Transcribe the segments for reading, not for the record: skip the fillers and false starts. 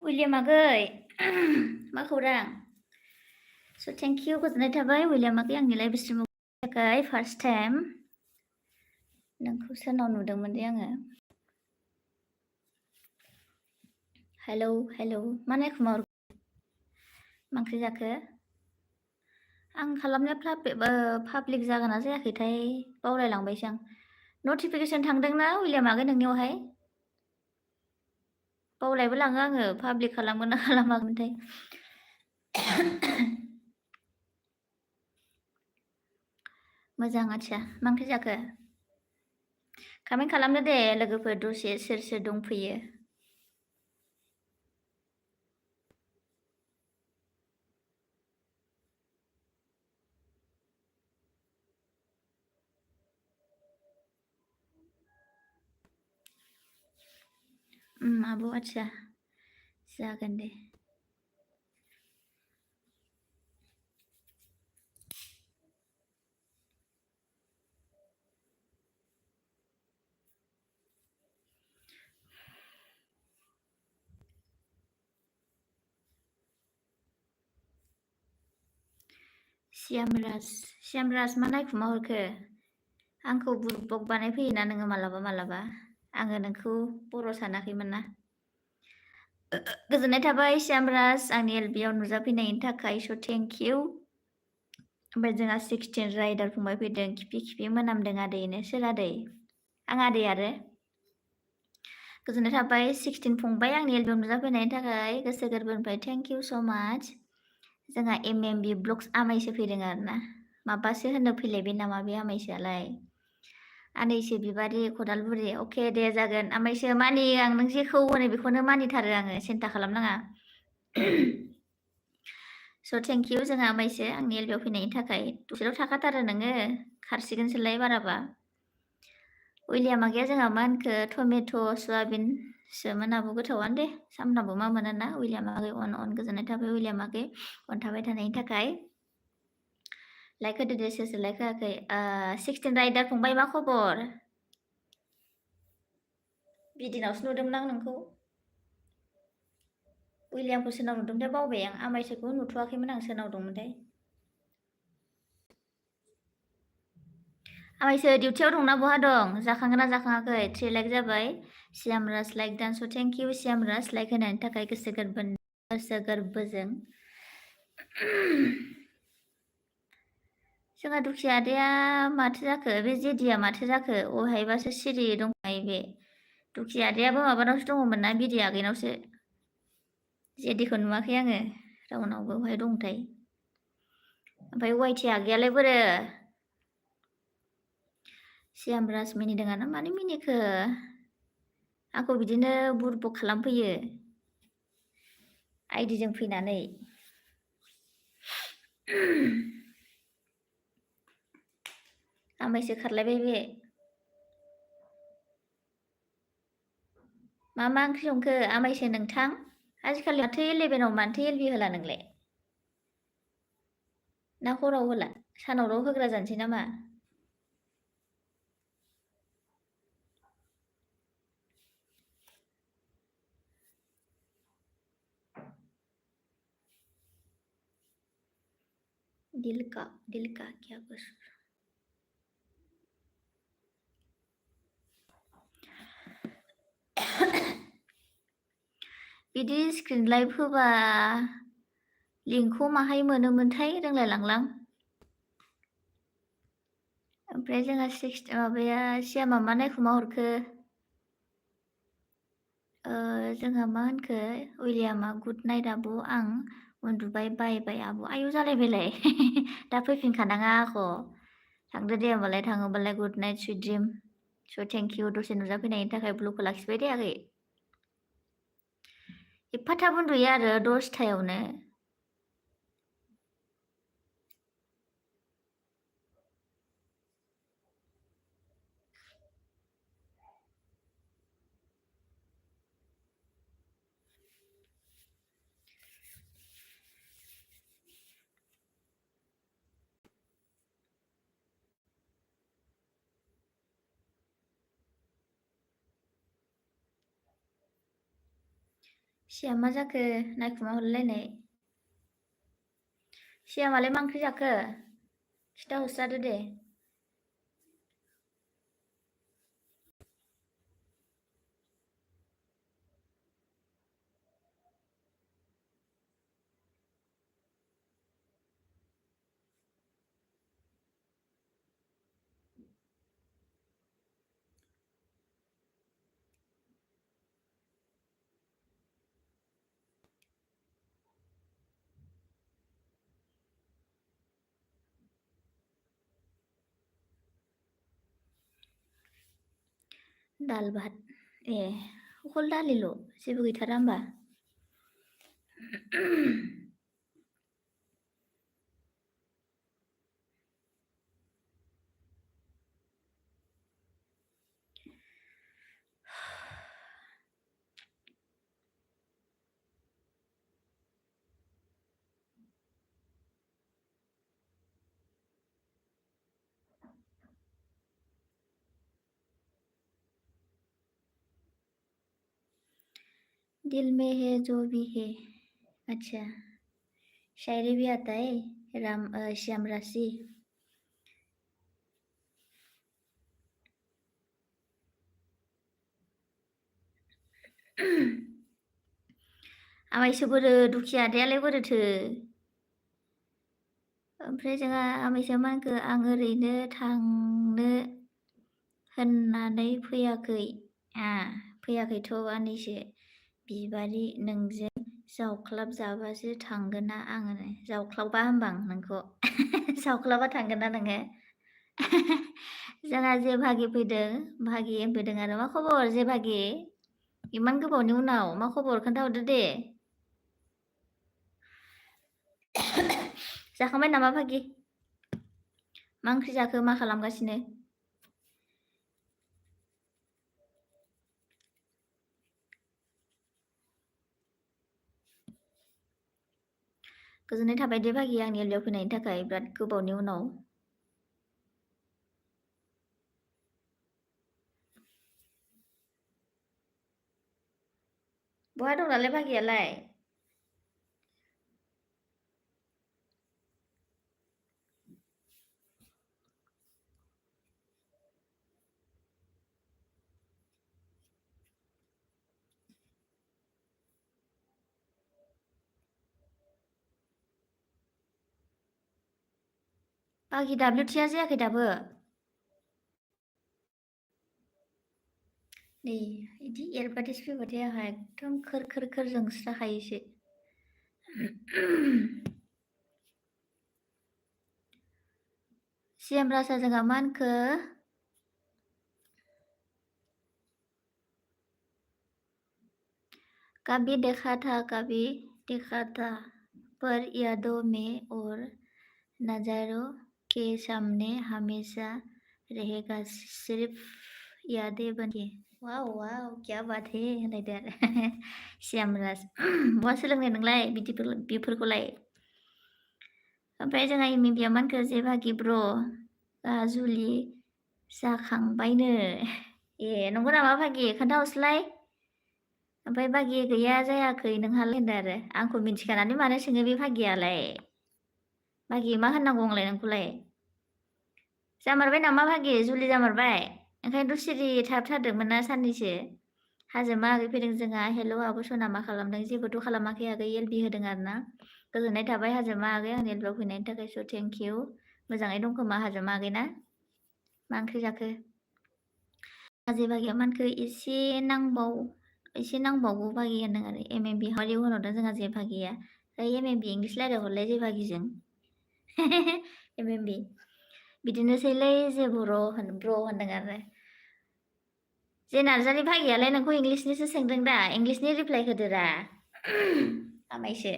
William आगै मा खौरां? स' थेंक इउ गोजोननाय थाबाय विलियम आगै आंनि लाइभ स्ट्रिमाव थाखाय फार्स्ट टाइम नोंखौ सोरनाव नुदोंमोन दे आङो। हेलौ हेलौ मा नायखुमा मा ओंख्रि जाखो? आं खालामनाया पाब्लिक जागोन ना जायाखैथाय बावलायलांबायसो आं। नटिफिकेसन थांदोंना विलियम आगै नोंनियावहाय? बावलायबो लाङो आङो पाब्लिक खालामगोन ना खालामामोनथाय। मोजां आच्छा मा ओंख्रि जाखो? कामेन्ट खालामदो दे लोगोफोर दसे सोर सोर दंफैयो। आब' आच्छा जागोन दे। श्यामराज मा नायखुमा हरखो? आंखौ बुरबक बानायफैयोना नोङो मालाबा मालाबा। आङो नोंखौ बर' सानाखैमोन ना। गोजोननाय थाबाय श्यामराज आंनि एलबियाव नुजाफैनायनि थाखाय स' थेंक इउ। ओमफ्राय जोंहा 16 राइडार फंबाय फैदों खिफि खिफि मोनामदों आदैनो। सोर आदै? आं आदै आरो गोजोननाय थाबाय 16 फंबाय आंनि एलबियाव नुजाफैनायनि थाखाय गोसो गोरबोनिफ्राय थेंक इउ स' माच। जोंहा MMB ब्लग्स आमायसो फैदों आरो ना। माबासो होनो फैलायबाय नामा बे आमायसोआलाय? आनैसो बिबारि खदालगुरि अके दे जागोन आमायसो मानियो आं नों जेखौ होनो बेखौनो मानिथारो आङो सिन्था खालामनाङा। स' थेंक इउ जोंहा आमायसो आंनि एलबियाव फैनायनि थाखाय। दसेल' थाखाथारो नोङो खारसिगोनसोलाय बाराबा। विलियाम आगैया जोंहा मा होनखो टमेट' सयाबिनसोमोन आब' गोथावानो दे सामफ्रामबो मा मोनोना विलियाम आगै अन गोजोननाय थाबाय विलियाम आगै अन थाबाय थानायनि थाखाय। लाइक होदो दे सोर सोर लाइक होआखै। 16 राइडार फंबाय मा खबर? बिदिनावसो नुदोंमोन आं नोंखौ। विलियामखौ सोरनाव नुदोंमोनथाय बावबाय आं आमायसोखौ नुथ'वाखैमोन आं सोरनाव दंमोनथाय। आमायसो डिउटियाव दंना बहा दं? जाखांगोना जाखाङाखै? 3 लाइक जाबाय। सियामराज लाइक डान स थेंक इउ सियामराज लाइक होनायनि थाखाय गोसो गोरबोजों। जोंहा दुखिया आदाया माथो जाखो? बे जेदिया माथो जाखो? अहायबासो सिरि दंखायो बे। दुखिया आदायाबो माबानावसो दङमोन ना बिरि आगैनावसो। जेदिखौ नुवाखै आङो रावनावबो बहाय दंथाय। ओमफ्राय वाइटि आगैयालाय बोरो? सियामराज मिनिदों ना मानो मिनिखो? आंखौ बिदिनो बुरबक खालामफैयो आइडिजों फैनानै। आमायसो खारलायबाय बे। मा ओंख्रि संखो आमायसो नोंथां? आजिखालि माथो 11आव मानोथो एलबि होला नोंलाय? ना हराव होला? सानावल' होग्रा जानोसै नामा? दिल का क्या कसूर? बिदि स्क्रिन लाइभ होबा लिंकखौ माहाय मोनोमोनथाय रोंलायलांलां। ओमफ्राय जोंहा माबाया सियामा मा नायखुमा हरखो? जोंहा मा होनखो? उइलियामा गुड नाइट आब' आं उन्दुबाय बाय आब'। आयु जालायबायलाय। दा फैफिनखानाङा आख'। थांदो दे होमबालाय थाङोबालाय गुड नाइट सुइट ड्रिम। स' थेंक इउ दसे नुजाफैनायनि थाखाय ब्लुखौ लाखिबाय दे आगै। एफा थाब उन्दुयो आरो 10थायावनो। सियाम मा जाखो? नायखुमा हरलायनाय। सियामालाय मा ओंख्रि जाखो? खिथा हरस्रादो दे। दाल भात ए अखल दालिल' जेबो गैथारा होमबा? दिल में है जो भी है। अच्छा शायरी भी आता है श्याम राशि। आमायसो बोरो दुखिया आदायालाय बोरोथो? ओमफ्राय जोंहा आमायसो मा होनखो? आं ओरैनो थांनो होननानै फैयाखै। फैयाखैथ' आनैसो बिबारि नोंजों जावख्लाब जाबासो थांगोना आङो। जावख्लाबा होनबां नोंखौ। जावख्लाबा थांगोन ना नोङो? जोंहा जे भागि फैदों आरो मा खबर जे भागि? इमान गोबावनि उनाव मा खबर खोन्थाहरदो दे। जाखांबाय नामा भागि? मा ओंख्रि जाखो? मा खालामगासिनो? गोजोननाय थाबाय दे भागि आंनि एलियाव फैनायनि थाखाय बिराद गोबावनि उनाव। बहा दं नालाय भागियालाय? बागि WT जायाखै दाबो नै बिदि एडभार्टाइज फैबाथाय आंहा एकदम खोर खोर खोर जोंस्राखायोसो CM राजा जोंहा मा होनखो कभी देखा था पर यादों में और नज़ारों के सामने हमेशा रहेगा सिर्फ यादें बन के वाव वाव क्या बात है होनलायदो आरो श्यामराज बहा सोलोंनाय नोंलाय बेफोरखौलाय ओमफ्राय जोंहा इमिबिया मा होनखो जेभागि ब्र जुलि जाखांबायनो ए नंगौ नामा भागि खोन्थाहरसैलाय ओमफ्राय भागि गैया जायाखै नोंहालाय होनदो आरो आंखौ मिन्थिखानानै मानो सोङो बे भागियालाय भागि मा होननांगौ आंलाय नोंखौलाय जामारबाय नामा भागि जुलि जामारबाय ओंखायनोथ' सिरि थाबथारदोंमोन ना साननैसो हाजोमा आगै फैदों जोंहा हेल' आब' सना मा खालामदों जेबोथ' खालामाखै आगै एलबि होदों आरो ना गोजोननाय थाबाय हाजोमा आगै आंनि एलबियाव फैनायनि थाखाय स' थेंक इउ मोजाङै दं खोमा हाजोमा आगै ना मा ओंख्रि जाखो हाजो भागिया मा होनखो एसे नांबावगौ भागि होनदों आरो MMB हरियाव होनहरदों जोंहा जे भागिया MMB इंलिस रायज्लायहरलाय जे भागिजों MMB बिदिनोसैलै जे ब्र' होनदों आरो जे नार्जारि भागियालाय नोंखौ इंलिसनिसो सोंदों दा इंलिसनि रिप्लाय होदोरा आमायसो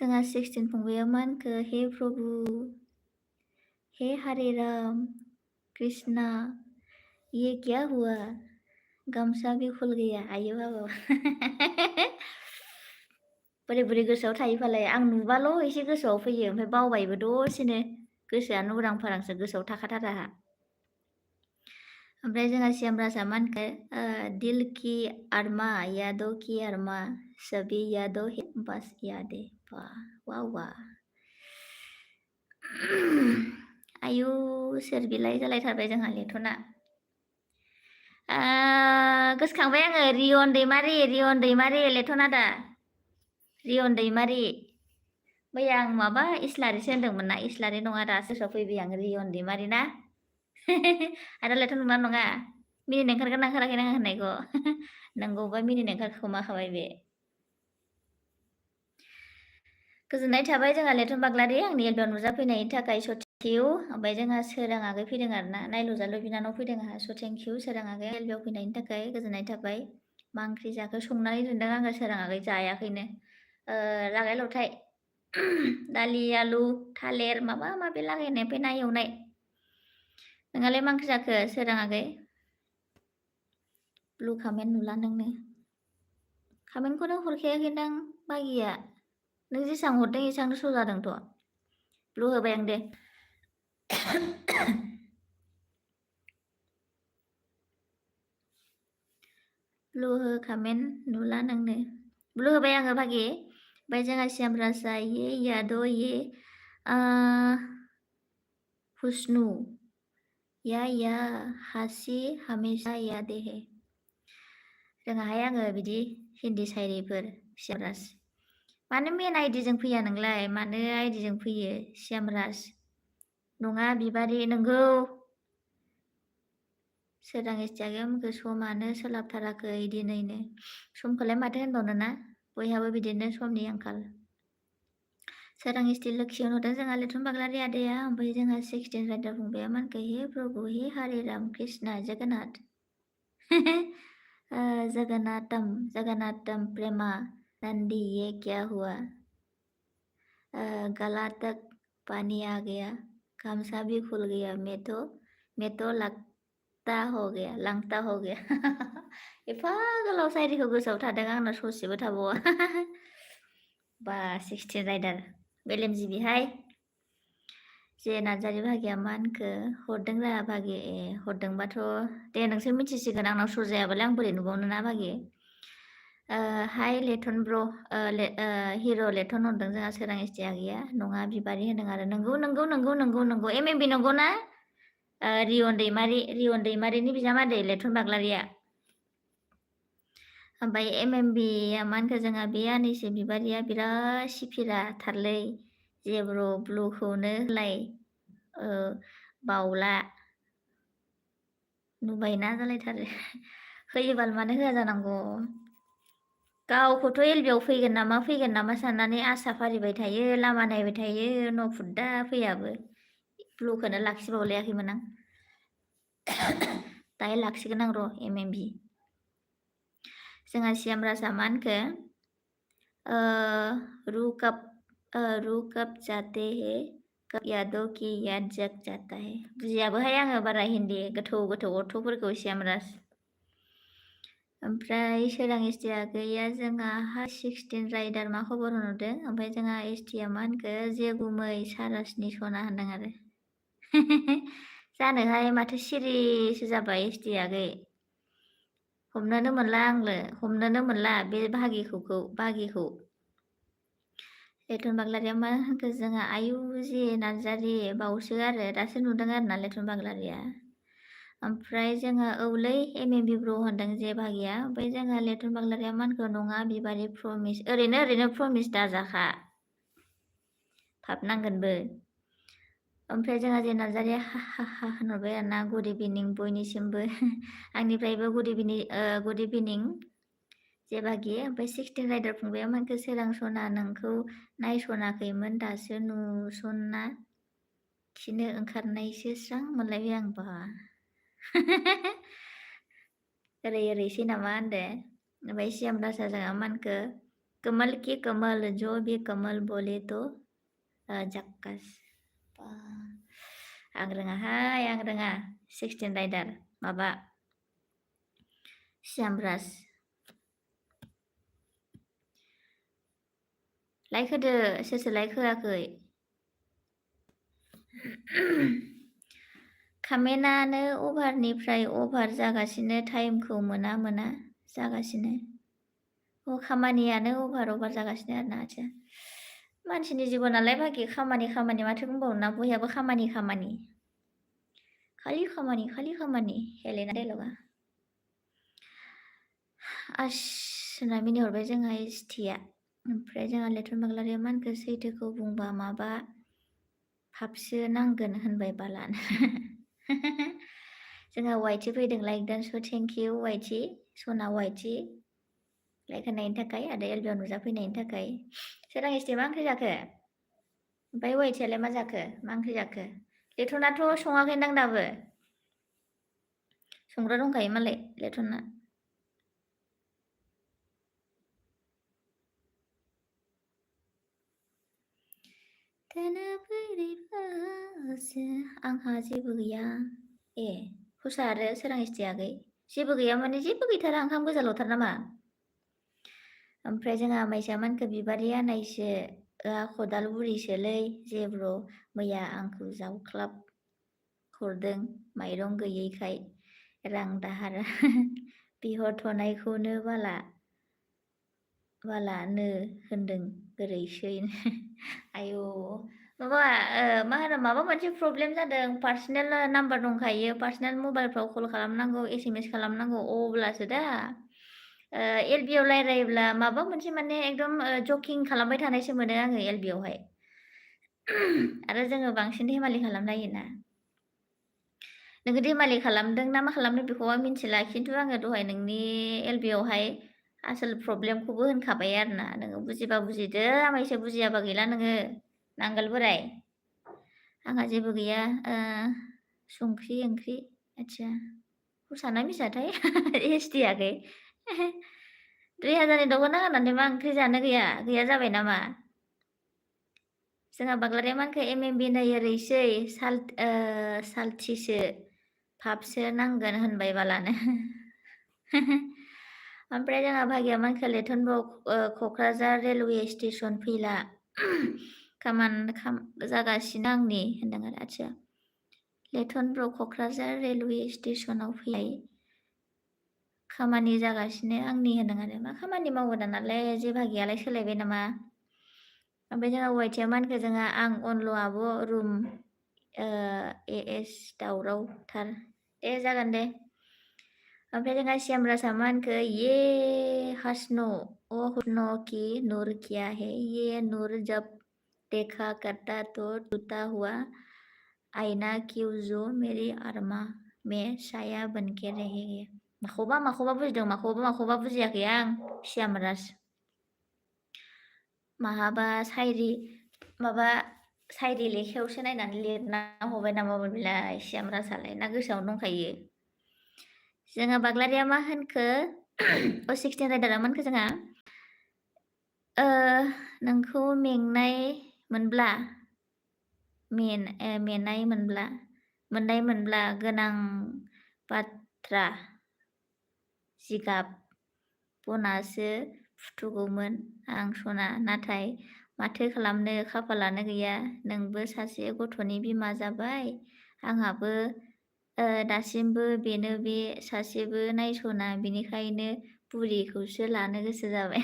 जोंहा 16 फंबाया मा होनखो हे प्रभु हे हरे राम कृष्णा ये क्या हुआ गामसा भी खुल गया आयो बाबा बोरै बोरै गोसोआव थायोफालाय आं नुबाल' एसे गोसोआव फैयो ओमफ्राय बावबायबो दसेनो गोसोआनो उरां फारांसो गोसोआव थाखाथारा ओमफ्राय जोंहा श्यामराजा मा होनखो दिल की अरमा यादों की अरमा सभी यादों है बस यादें वाह वाह आयु सोर बिलाय जालायथारबाय जोंहा लेथना गोसोखांबाय आङो रियन दैमारि लेथना दा रियन दैमारि मैया आं माबा इस्लारिसो होनदोंमोन ना इस्लारि नङा दासो गोसोआव फैबाय आं रियन दैमारि ना आरो लेथ' नङा नङा मिनिनो ओंखारगोन आं ओंखाराखै आं होननायखौ नंगौबा मिनिनो ओंखारखोमाखाबाय बे गोजोननाय थाबाय जोंहा लेथन बाग्लारि आंनि एलबियाव नुजाफैनायनि थाखाय स' थेंक इउ ओमफ्राय जोंहा सोरां आगै फैदों आरो ना नायलुजालु बिनानाव फैदों आंहा स' थेंक इउ सोरां आगै एलबियाव फैनायनि थाखाय गोजोननाय थाबाय मा ओंख्रि जाखो संनानै दोनदों आङो सोरां आगै जायाखैनो लागाय लथाय दालि आलु थालेर माबा माबि लागायनाय ओमफ्राय ना एवनाय नोंहालाय मा ओंख्रि जाखो सोरां आगै ब्लु कामेन्ट नुला नोंनो कामेन्टखौनो हरखायाखैदां बागिया नों जेसां हरदों एसांनो स' जादोंथ' ब्लु होबाय आं दे ब्लु हो कामेन्ट नुला नोंनो ब्लु होबाय आङो भागि ओमफ्राय जोंहा श्यामराजा ये यादो ये हुस्नु या हासि हमेशा यादे है रोङाहाय आङो बिदि हिन्दी शायरिफोर श्यामराज मानो मेन आइडिजों फैया नोंलाय मानो आइडिजों फैयो श्यामराज नङा बिबारि नोंगौ सोरां इन्स्टाग्रामखौ समानो सोलाबथाराखै दिनैनो समखौलाय माथो होनबावनो ना बयहाबो बिदिनो समनि आंखाल सोरां स्टिल लोखियाव नुदों जोंहा लेथन बाग्लारि आदैया ओमफ्राय जोंहा 16 राइडार फंबाया मानखो हे प्रभु हे हरे राम कृष्णा जगन्नाथ जगन्नाथम प्रेमा नंदी ये क्या हुआ गला तक पानी आ गया गामसा भी खुल गया मैं तो लांता हो गया एफा गोलाव सायरिखौ गोसोआव थादों आंना ससेबो थाबावा बा 16 राइडार मेलेमजिबिहाय जे नार्जारि भागिया मा होनखो हरदों रा भागि हरदोंबाथ' दे नोंसोर मिथिसिगोन आंनाव स' जायाबालाय आं बोरै नुबावनो ना भागि हाय लेथन ब्र' हिर' लेथन हरदों जोंहा सोरां एसटिया गैया नङा बिबारि होनदों आरो नंगौ एमएमबि नंगौ ना रियन दैमारिनि बिजामादै लेथन बाग्लारिया ओमफ्राय एमएमबिया मा होनखो जोंहा बे आनैसो बिबारिया बिराद सिफिरा थारलै जेब्र' ब्लुखौनो होलाय बावला नुबायना जालायथारो होयोबाल मानो होआ जानांगौ गावखौथ' एलबियाव फैगोन नामा साननानै आसा फारिबाय थायो लामा नायबाय थायो न'फुद्दा फैयाबो ब्लुखौनो लाखिबावलायाखैमोन आं दायो लाखिगोन आं र' एमएमबि जोंहा सियामराजा मा होनखो रुकअप जाते है यादों की याद जग जाता है बुजियाबोहाय आङो बारा हिन्दी गोथौ अर्थ'फोरखौ सियामराज ओमफ्राय सोरां एसटिया गैया जोंहा 16 राइडार मा खबर होनहरदों ओमफ्राय जोंहा एसटिया मा होनखो जेगुमै सारासनि सना होनदों आरो जानोहाय माथो सिरिसो जाबाय एसटिया गै हमनोनो मोनला बे बाहागिखौ लेथन बाग्लारिया मा होनखो जोंहा आयु जे नार्जारि बावसो आरो दासो नुदों आरो ना लेथन बाग्लारिया ओमफ्राय जोङो औलै एमएमबि ब्र' होनदों जे बाहागिया ओमफ्राय जोंहा लेथन बाग्लारिया मा होनखो नङा बिबारि प्रमिस ओरैनो प्रमिस दाजाखा फाबनांगोनबो ओमफ्राय जोंहा जे नार्जारिया हा होनहरबाय आरो ना गुड इभिनिं बयनिसिमबो आंनिफ्रायबो गुड इभिनिं जेबागि ओमफ्राय 16 राइडार फंबाया मानखो सोरां सना नोंखौ नायसनाखैमोन दासो नुसनना खिनो ओंखारनायसो स्रां मोनलायबाय आंबा ओरैसै नामा होनदो ओमफ्राय सियामराजा जोंहा मानखो कमल की कमल जो भी कमल बोले तो जाक्कास आं रोङा 16 राइडार माबा सियामराज लाइक होदो सोर लाइक होआखै खामेनानो अभारनिफ्राय अभार जागासिनो टाइमखौ मोना जागासिनो खामानियानो अभार जागासिनो आरोना आच्छा मानसिनि जिबनालाय बाखि खामानि माथो बुंबावनो बयहाबो खामानि खालि खामानि हेलेना डायलगा आसना मिनिहरबाय जोंहा एसटिया ओमफ्राय जोंहा लेथन बाग्लारिया मा होनखो सैथोखौ बुंबा माबा फाबसो नांगोन होनबाय बालान जोंहा वाइटि फैदों लाइक दान स' थेंक इउ वाइटि सना वाइटि लाइक होनायनि थाखाय आरो एलबियाव नुजाफैनायनि थाखाय सोरां एसटिया मा ओंख्रि जाखो ओमफ्राय वाइटियालाय मा जाखो मा ओंख्रि जाखो लेथनाथ' सङाखैदां दाबो संग्रा दंखायो मालाय लेथना आंहा जेबो गैया हुसा आरो सोरां एसटियाखै जेबो गैया माने जेबो गैथारा ओंखाम गोजाल'थार नामा ओमफ्राय जोंहा माइसा मानखो बिबारि आनायसो खदाल बुरिसोलै जेब्र' मैया आंखौ जावख्लाब हरदों माइरं गैयैखाय रां दाहार बिहरथ'नायखौनो बालानो होनदों गोरैसै आयौ माबा मा होनो माबा मोनसे प्रब्लेम जादों पार्सनेल नाम्बार दंखायो पार्सनेल मबाइलफ्राव कल खालामनांगौ SMS खालामनांगौ अब्लासो दा एलबियाव रायलायोब्ला माबा मोनसे माने एकदम जकिं खालामबाय थानायसो मोनो आङो एलबियावहाय आरो जोङो बांसिन धेमालि खालामलायोना नोङो धेमालि खालामदों ना मा खालामदों बेखौ आं मिन्थिला खिन्थु आङो दहाय नोंनि एलबियावहाय आसोल प्रब्लेमखौबो होनखाबाय आरोना नोङो बुजिबा बुजिदो आमायसो बुजियाबा गैला नोङो नांगोल बोराय आंहा जेबो गैया संख्रि ओंख्रि आच्छा हुसाना मिसाथाय एसटियाखै 2000नि दख'ना गाननानै मा ओंख्रि जानो गैया जाबाय नामा जोंहा बाग्लारिया मानखो एमएमबि नै ओरैसै साल्थिसो फाबसो नांगोन होनबाय बालानो ओमफ्राय जोंहा भागिया मानखो लेथन क'क्राझार रेलवे स्टेसन फैला खामान जागासिनो आंनि होनदों आरो आच्छा लेथन क'क्राझार रेलवे स्टेसनाव फैलाय खामानि जागासिनो आंनि होनदों आरो मा खामानि मावो दानालाय जेभागियालाय सोलायबाय नामा ओमफ्राय जोंहा वाइटिया मा होनखो जोंहा आं अनल' आब' रुम एएस दावरावथार दे जागोन दे ओमफ्राय जोंहा श्यामराजआ मा होनखो ये हस्नो ओ हुस्नो की नूर किया है ये नूर जब देखा करता तो टूटा हुआ आईना क्यों जो मेरी आरमा में साया बनके रहेगी माखौबा बुजिदों माखौबा बुजियाखै आं श्यामराज माहाबा माबा सायरि लेखायावसो नायनानै लिरना हरबाय नामा बेलाय श्यामराजालाय ना गोसोआवनो दंखायो जोंहा बाग्लारिया मा होनखो 16 राइडारा मा होनखो जोंहा नोंखौ मोननाय मोनब्ला गोनां बाथ्रा जिगाब बनासो फुथुगौमोन आं सना नाथाय माथो खालामनो खाफालानो गैया नोंबो सासे गथ'नि बिमा जाबाय आंहाबो दासिमबो बेनो बे सासेबो नायस'ना बिनिखायनो बुरिखौसो लानो गोसो जाबाय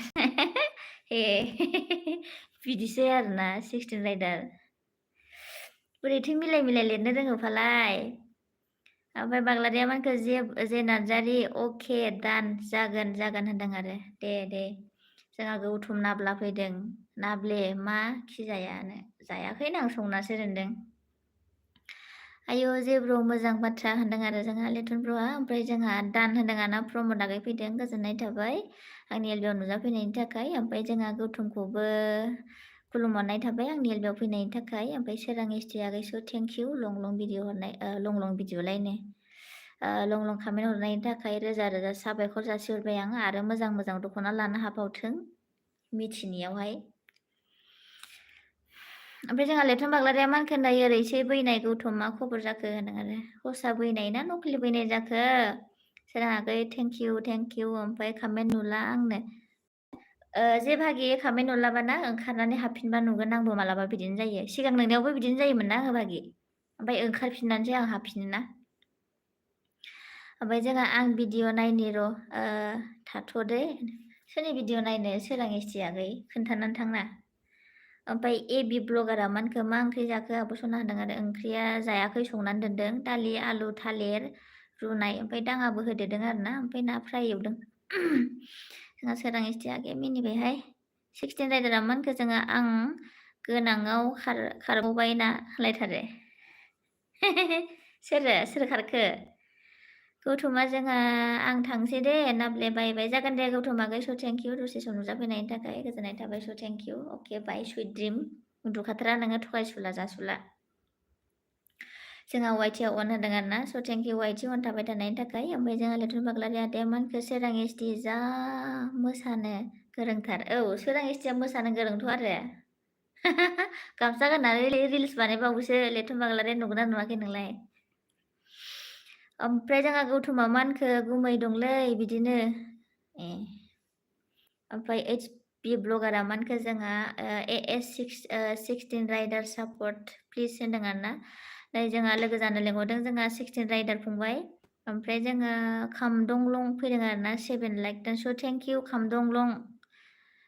हे बिदिसो आरोना 16 राइडार बोरैथो मिलाय लिरनो रोङोफालाय ओमफ्राय बाग्लारिया मानखो जे नार्जारि अके दान जागोन होनदों आरो दे जोंहा गौथुम नाब्ला फैदों नाब्ले मा खिजायानो जायाखैनो आं संनासो दोनदों आयौ जेब्र मोजां बाथ्रा होनदों आरो जोंहा लेटन ब्र'आ ओमफ्राय जोंहा दान होनदों आना प्रमद आगै फैदों गोजोननाय थाबाय आंनि एलबियाव नुजाफैनायनि थाखाय ओमफ्राय जोंहा गौथुमखौबो खुलुमहरनाय थाबाय आंनि एलबियाव फैनायनि थाखाय ओमफ्राय सोरां एसटि आगैसो थेंक इउ लं भिडिअ हरनाय लं भिडिअलायनो लं कमेन्ट हरनायनि थाखाय रोजा साबायखर जासिहरबाय आं आरो मोजां दख'ना लानो हाबावथों मिथिनियावहाय ओमफ्राय जोंहा लेथन बाग्लारिया मा होनखो दायो ओरैसो बैनाय गौथम मा खबर जाखो होनदों आरो हसा बैनाय ना नकलि बैनाय जाखो सोरां आगै थेंक इउ ओमफ्राय कमेन्ट नुला आंनो जे भागि कमेन्ट नुलाबाना ओंखारनानै हाबफिनबा नुगोन आंबो मालाबा बिदिनो जायो सिगां नोंनियावबो बिदिनो जायोमोन ना भागि ओमफ्राय ओंखारफिननानैसो आं हाबफिनो ना ओमफ्राय जोंहा आं भिडिअ नायनि र' थाथ'दे सोरनि भिडिअ नायनो सोरां एसटि आगै खोन्थानानै थांना ओमफ्राय एबि ब्लगारा मानखो मा ओंख्रि जाखो आब' सना होनदों आरो ओंख्रिया जायाखै संनानै दोनदों दालि आलु थालिर रुनाय ओमफ्राय दाङाबो होदेरदों आरो ना ओमफ्राय ना फ्राय एवदों जोंहा सोरां एसटि आगैया मिनिबायहाय 16 राइडारा मा होनखो जोंहा आं गोनाङाव खारबावबाय ना होनलायथारो सोर खारखो गौथुमा जोंहा आं थांसै दे नाब्ले बाय जागोन दे गौथुम आगै स थेंक इउ दसे सम नुजाफैनायनि थाखाय गोजोननाय थाबाय so thank you okay bye sweet dream उन्दुखाथारा नोङो थगायसुला जासुला जोंहा वाइटिया अन होदों आरो ना स थेंक इउ वाइटि अन थाबाय थानायनि थाखाय ओमफ्राय जोंहा लेथन बाग्लारि आदाया मानखो सोरां एसटि जा मोसानो गोरोंथार औ सोरां एसटिया मोसानो गोरोंथ' आरो गामसा गाननानै रिल्स बानायबावोसो लेथन बाग्लारिया नुगोना नुवाखै नोंलाय ओमफ्राय जोंहा गौथुमा मा होनखो गुमै दंलै बिदिनो ए ओमफ्राय बि ब्लगारा मा होनखो जोंहा एएस 16 राइडार सापर्ट प्लिज होनदों आरो ना नै जोंहा लोगो जानो लेंहरदों जोंहा 16 राइडार फंबाय ओमफ्राय जोङो खामदंलं फैदों आरो ना 7 लाइक दान स थेंक इउ खामदंलं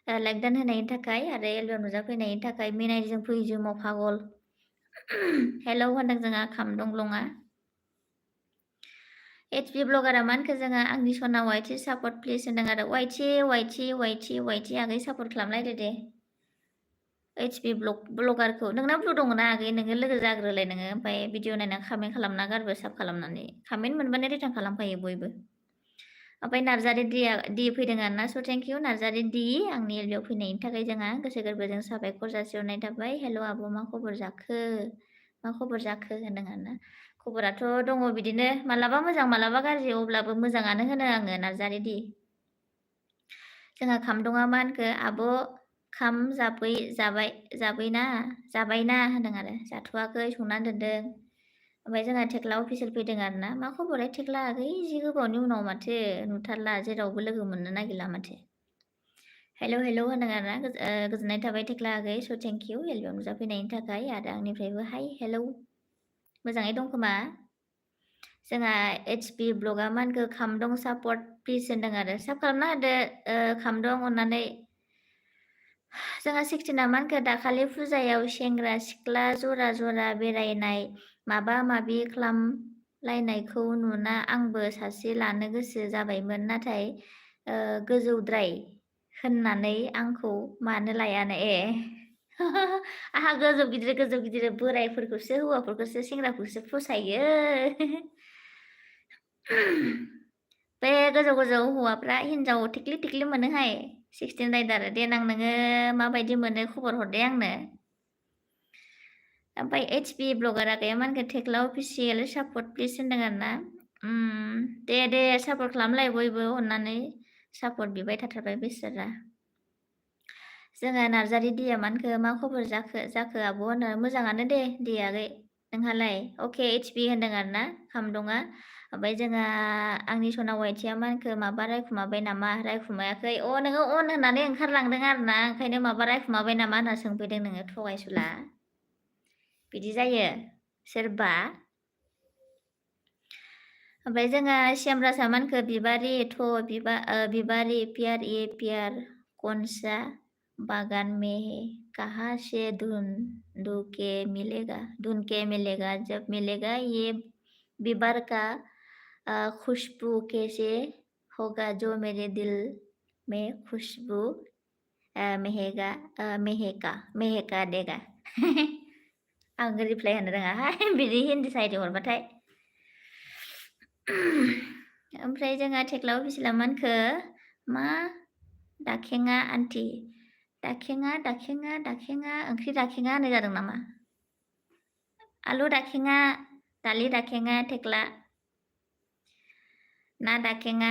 लाइक दान होनायनि थाखाय आरो एलबियाव नुजाफैनायनि थाखाय मिनायजों फैजोमाव पागल हेलौ होनदों जोंहा खामदंलंआ एचपि ब्लगारा मा होनखो जोंहा आंनि सना वाइटि सापर्ट प्लिज होनदों आरो वाइटि आगै सापर्ट खालामलायदो दे एचपि ब्लगारखौ नोंना ब्लु दङ ना आगै नोङो लोगो जाग्रोलाय नोङो ओमफ्राय भिडिअ नायनानै कमेन्ट खालामना गारबो साब खालामनानै कमेन्ट मोनबानो रिटार्न खालामखायो बयबो ओमफ्राय नार्जारि दि फैदों आरो ना स थेंक इउ नार्जारि दि आंनि एलबियाव फैनायनि थाखाय जोंहा गोसो गोरबोजों साबायखर जासिहरनाय थाबाय हेल' आब' मा खबर जाखो होनदों आरो ना खबराथ' दङ बिदिनो मालाबा मोजां मालाबा गाज्रि अब्लाबो मोजाङानो होनो आङो नार्जारि दि जोंहा खामदङा मा होनखो आब' खाम जाबायना होनदों आरो जाथ'वाखै संनानै दोनदों ओमफ्राय जोंहा थेख्ला अफिसियेल फैदों आरो ना मा खबरहाय थेख्ला आगै जि गोबावनि उनाव माथो नुथारला जेरावबो लोगो मोननो नागिरला माथो हेलौ होनदों आरो ना गोजोननाय थाबाय थेख्ला आगै स थेंक इउ एलबियाव नुजाफैनायनि थाखाय आरो आंनिफ्रायबो हाय हेलौ मोजाङै दं खोमा जोंहा HB ब्लगआ मा होनखो खामदं सापर्ट प्लिज होनदों आरो साब खालामना होदो खामदं अननानै जोंहा 16 मा होनखो दाखालि फुजायाव सेंग्रा सिख्ला जरा जरा बेरायनाय माबा माबि खालामलायनायखौ नुना आंबो सासे लानो गोसो जाबायमोन नाथाय गोजौद्राय होननानै आंखौ मानो लायानो आहा गोजौ गिदिर बोरायफोरखौसो हौवाफोरखौसो सेंग्राफोरखौसो फसायो बे गोजौ हौवाफ्रा हिनजाव थिख्लि मोनोहाय 16 राइडार देनां नोङो माबायदि मोनो खबर हरदे आंनो ओमफ्राय HB ब्लगारा गैया मा होनखो थेख्ला अफिसियेल सापर्ट प्लिज होनदों आरो ना दे सापर्ट खालामलाय बयबो अननानै सापर्ट बिबाय थाथारबाय बिसोरा जोंहा नार्जारि दिया मा होनखो मा खबर जाखो आब' होनो मोजाङानो दे दियागै नोंहालाय अके HB होनदों आरो ना खामदङा ओमफ्राय जोंहा आंनि सना वाइटिया मा होनखो माबा रायखुमाबाय नामा रायखुमायाखै नोङो अन होननानै ओंखारलांदों आरो ना ओंखायनो माबा रायखुमाबाय नामा होनना सोंफैदों नोङो थगायसुला बिदि जायो सोरबा ओमफ्राय जोंहा सियामरासा मा होनखो बिबारि बिबारि प्यार कौनसा बागान में है कहाँ से ढूंढ के मिलेगा जब मिलेगा ये बिबार का खुशबू कैसे होगा जो मेरे दिल में खुशबू महका देगा आं रिप्लाय होनो रोङाहाय बिदि हिन्दी साइड हरबाथाय ओमफ्राय जोंहा थेख्ला अफिसियेला मा होनखो मा दाखेङा आन्टि दाखेङा ओंख्रि दाखेङा होननाय जादों नामा आलु दाखेङा दालि दाखेङा थेख्ला ना दाखेङा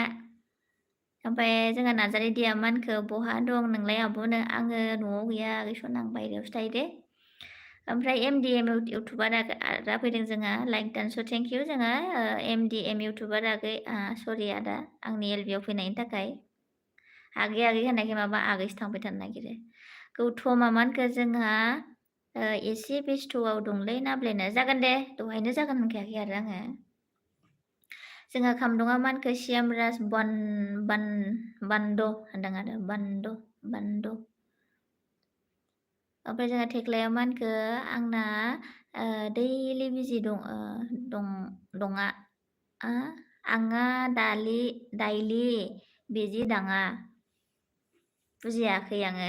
ओमफ्राय जोंहा नार्जारि दिया मा होनखो बहा दं नोंलाय आब'नो आङो न'आव गैया आगैसन आं बायहेरायावसो थायो दे ओमफ्राय MDM इउटुबारा फैदों जोंहा लाइक दान स' थेंक इउ जोंहा MDM इउटुबार आगै सरि आदा आंनि LB आव फैनायनि थाखाय आगै होननायखाय माबा आगैसो थांबाय थानो नागिरो गौथ'मा मा होनखो जोंहा एसे बेस्थ'आव दंलै नाब्लेनो जागोन दे दहायनो जागोन होनखायाखै आरो आङो जोंहा खामदङा मा होनखो सियामराज बान्द होनदों आरो बान्द ओमफ्राय जोंहा थेख्लाया मा होनखो आंना दैलि बिजि दङा आङा दाइलि बिजि दाङा बुजियाखै आङो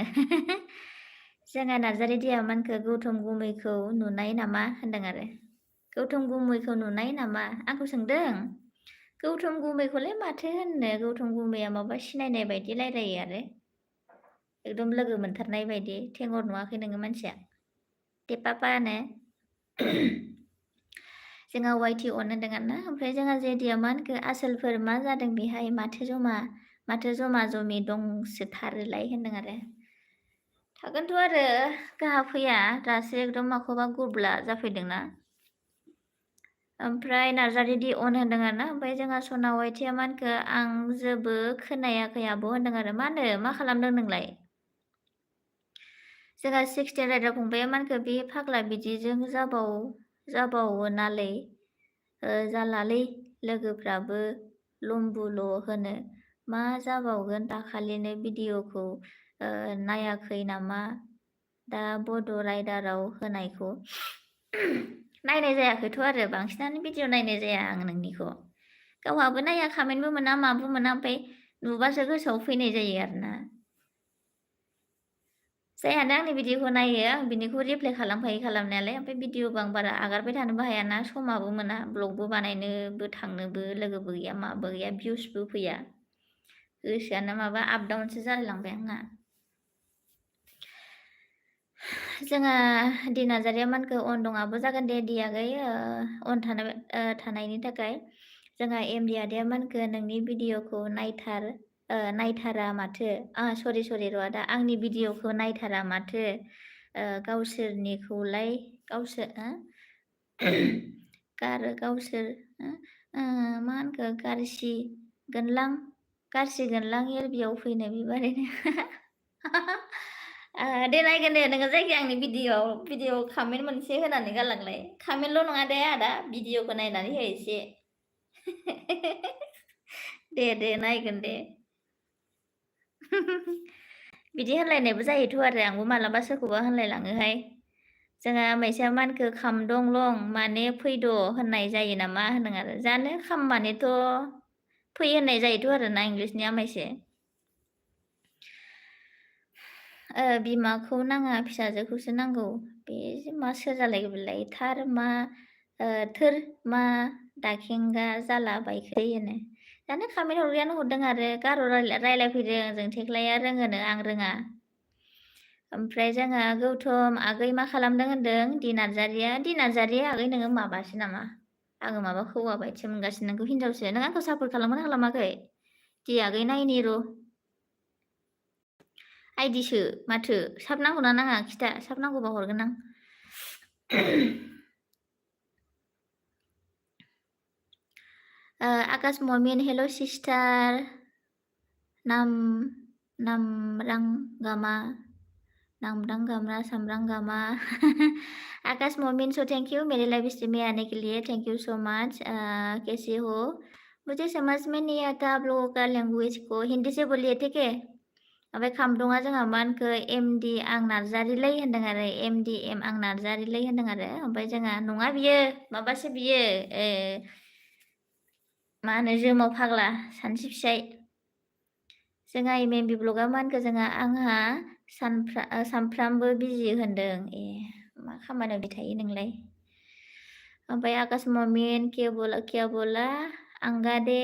जोंहा नार्जारि दिया मा होनखो गौतम गुमैखौ नुनाय नामा होनदों आरो गौतम गुमैखौ नुनाय नामा आंखौ सोंदों गौतम गुमैखौलाय माथो होननो गौतम गुमैया माबा सिनायनाय बायदि रायलायो आरो एकदम लोगो मोनथारनाय बायदि थेंहर नुवाखै नोङो मानसिया पापानो जोंहा वाइटि अन होनदों आरोना ओमफ्राय जोंहा जेदिया मा होनखो आसोलफोर मा जादों बेहाय माथो जमा जमि दंसोथारोलाय होनदों आरो थागोनथ' आरो गाहा फैया दासो एकदम माखौबा गुरब्ला जाफैदोंना ओमफ्राय नार्जारि दि अन होनदों आरो ना ओमफ्राय जोंहा सना वाइटिया मा होनखो आं जेबो खोनायाखै आब' होनदों आरो मा खालामदों नोंलाय जोंहा 16 राइडार फंबाया मा होनखो बे फाग्ला बिदिजों जाबावोनालै जालालै लोगोफ्राबो लम्बुल' होनो मा जाबावगोन दाखालिनो भिडिअखौ नायाखै नामा दा बड' राइडाराव होनायखौ नायनाय जायाखैथ' आरो बांसिनानो भिडिअ नायनाय जाया आं नोंनिखौ गावहाबो नाया कमेन्टबो मोना माबो मोना ओमफ्राय नुबासो गोसोआव फैनाय जायो आरोना जायानो आंनि भिडिअखौ नायो आं बिनिखौ रिप्लाय खालामखायो खालामनायालाय ओमफ्राय भिडिअबो आं बारा आगारबाय थानोबो हायाना समाबो मोना ब्लगबो बानायनोबो थांनोबो लोगोबो गैया माबो गैया भिउसबो फैया गोसोआनो माबा आप डाउनसो जालायलांबाय आंना जोंहा दि नार्जारिया मा होनखो अन दङाबो जागोन दे दियागै अन थानायनि थाखाय जोंहा MD आदाया मा होनखो नोंनि भिडिअखौ नायथारा माथो सरि र' आदा आंनि भिडिअखौ नायथारा माथो गावसोरनिखौलाय गावसोर मा होनखो गारसिगोनलां LBआव फैनो बिबारैनो दे नायगोन दे नोङो जायखिया आंनि भिडिअ कमेन्ट मोनसे होनानै गालांलाय कमेन्टल' नङा दे आदा भिडिअखौ नायनानै हो एसे दे नायगोन दे। बिदि होनलायनायबो जायोथ' आरो आंबो मालाबा सोरखौबा होनलायलाङोहाय। जोंहा माइसा मानखो खाम दंलं माने फैद' होननाय जायो नामा होनदों आरो जानो खाम मानेथ' फै होननाय जायोथ' आरोना इंलिसनि आमाइसे। बिमाखौ नाङा फिसाजोखौसो नांगौ। बे मा सोर जालायखो बेलाय थार मा थोर मा दाखेंगा जाला बायखो होनो। जानो खामेन्ट हरग्रायानो हरदों आरो गार' रायलायफैदों जों थेख्लाया रोङोनो आं रोङा। ओमफ्राय जोंहा गौथम आगै मा खालामदों होनदों दि नार्जारिया आगै नोङो माबासो नामा? आङो माबा हौवा बायदिसो मोनगासिनो नोंखौ हिनजावसो नों आंखौ सापर्ट खालामगोना खालामाखै? दि आगै नायनि र'। आइदिसो माथो साब नांगौना नाङा खिथा साब नांगौबा हरगोन आं। आकाश ममिन हेल' sister नामरांगामा सामरांगामा Akash Momin so thank you मेरे लाइव स्ट्रीम में आने के लिए थैंक यू सो मच कैसे हो मुझे समझ में नहीं आता आप लोगों का लैंग्वेज को हिंदी से बोलिए ठीक है ओमफ्राय खामदङा जोंहा मा होनखो एमडि आं नार्जारिलै होनदों आरो एमडि एम आं नार्जारिलै होनदों आरो ओमफ्राय जोंहा नङा बियो माबासो बियो मा होनो जोमाव फाग्ला सानसि फिसाय जोंहा एमएमबि ब्लगा मा होनखो जोंहा आंहा सानफ्रामबो बिजि होनदों ए मा खामानियाव बिदि थायो नोंलाय ओमफ्राय आकाश ममिन क्या बोला आंगा दे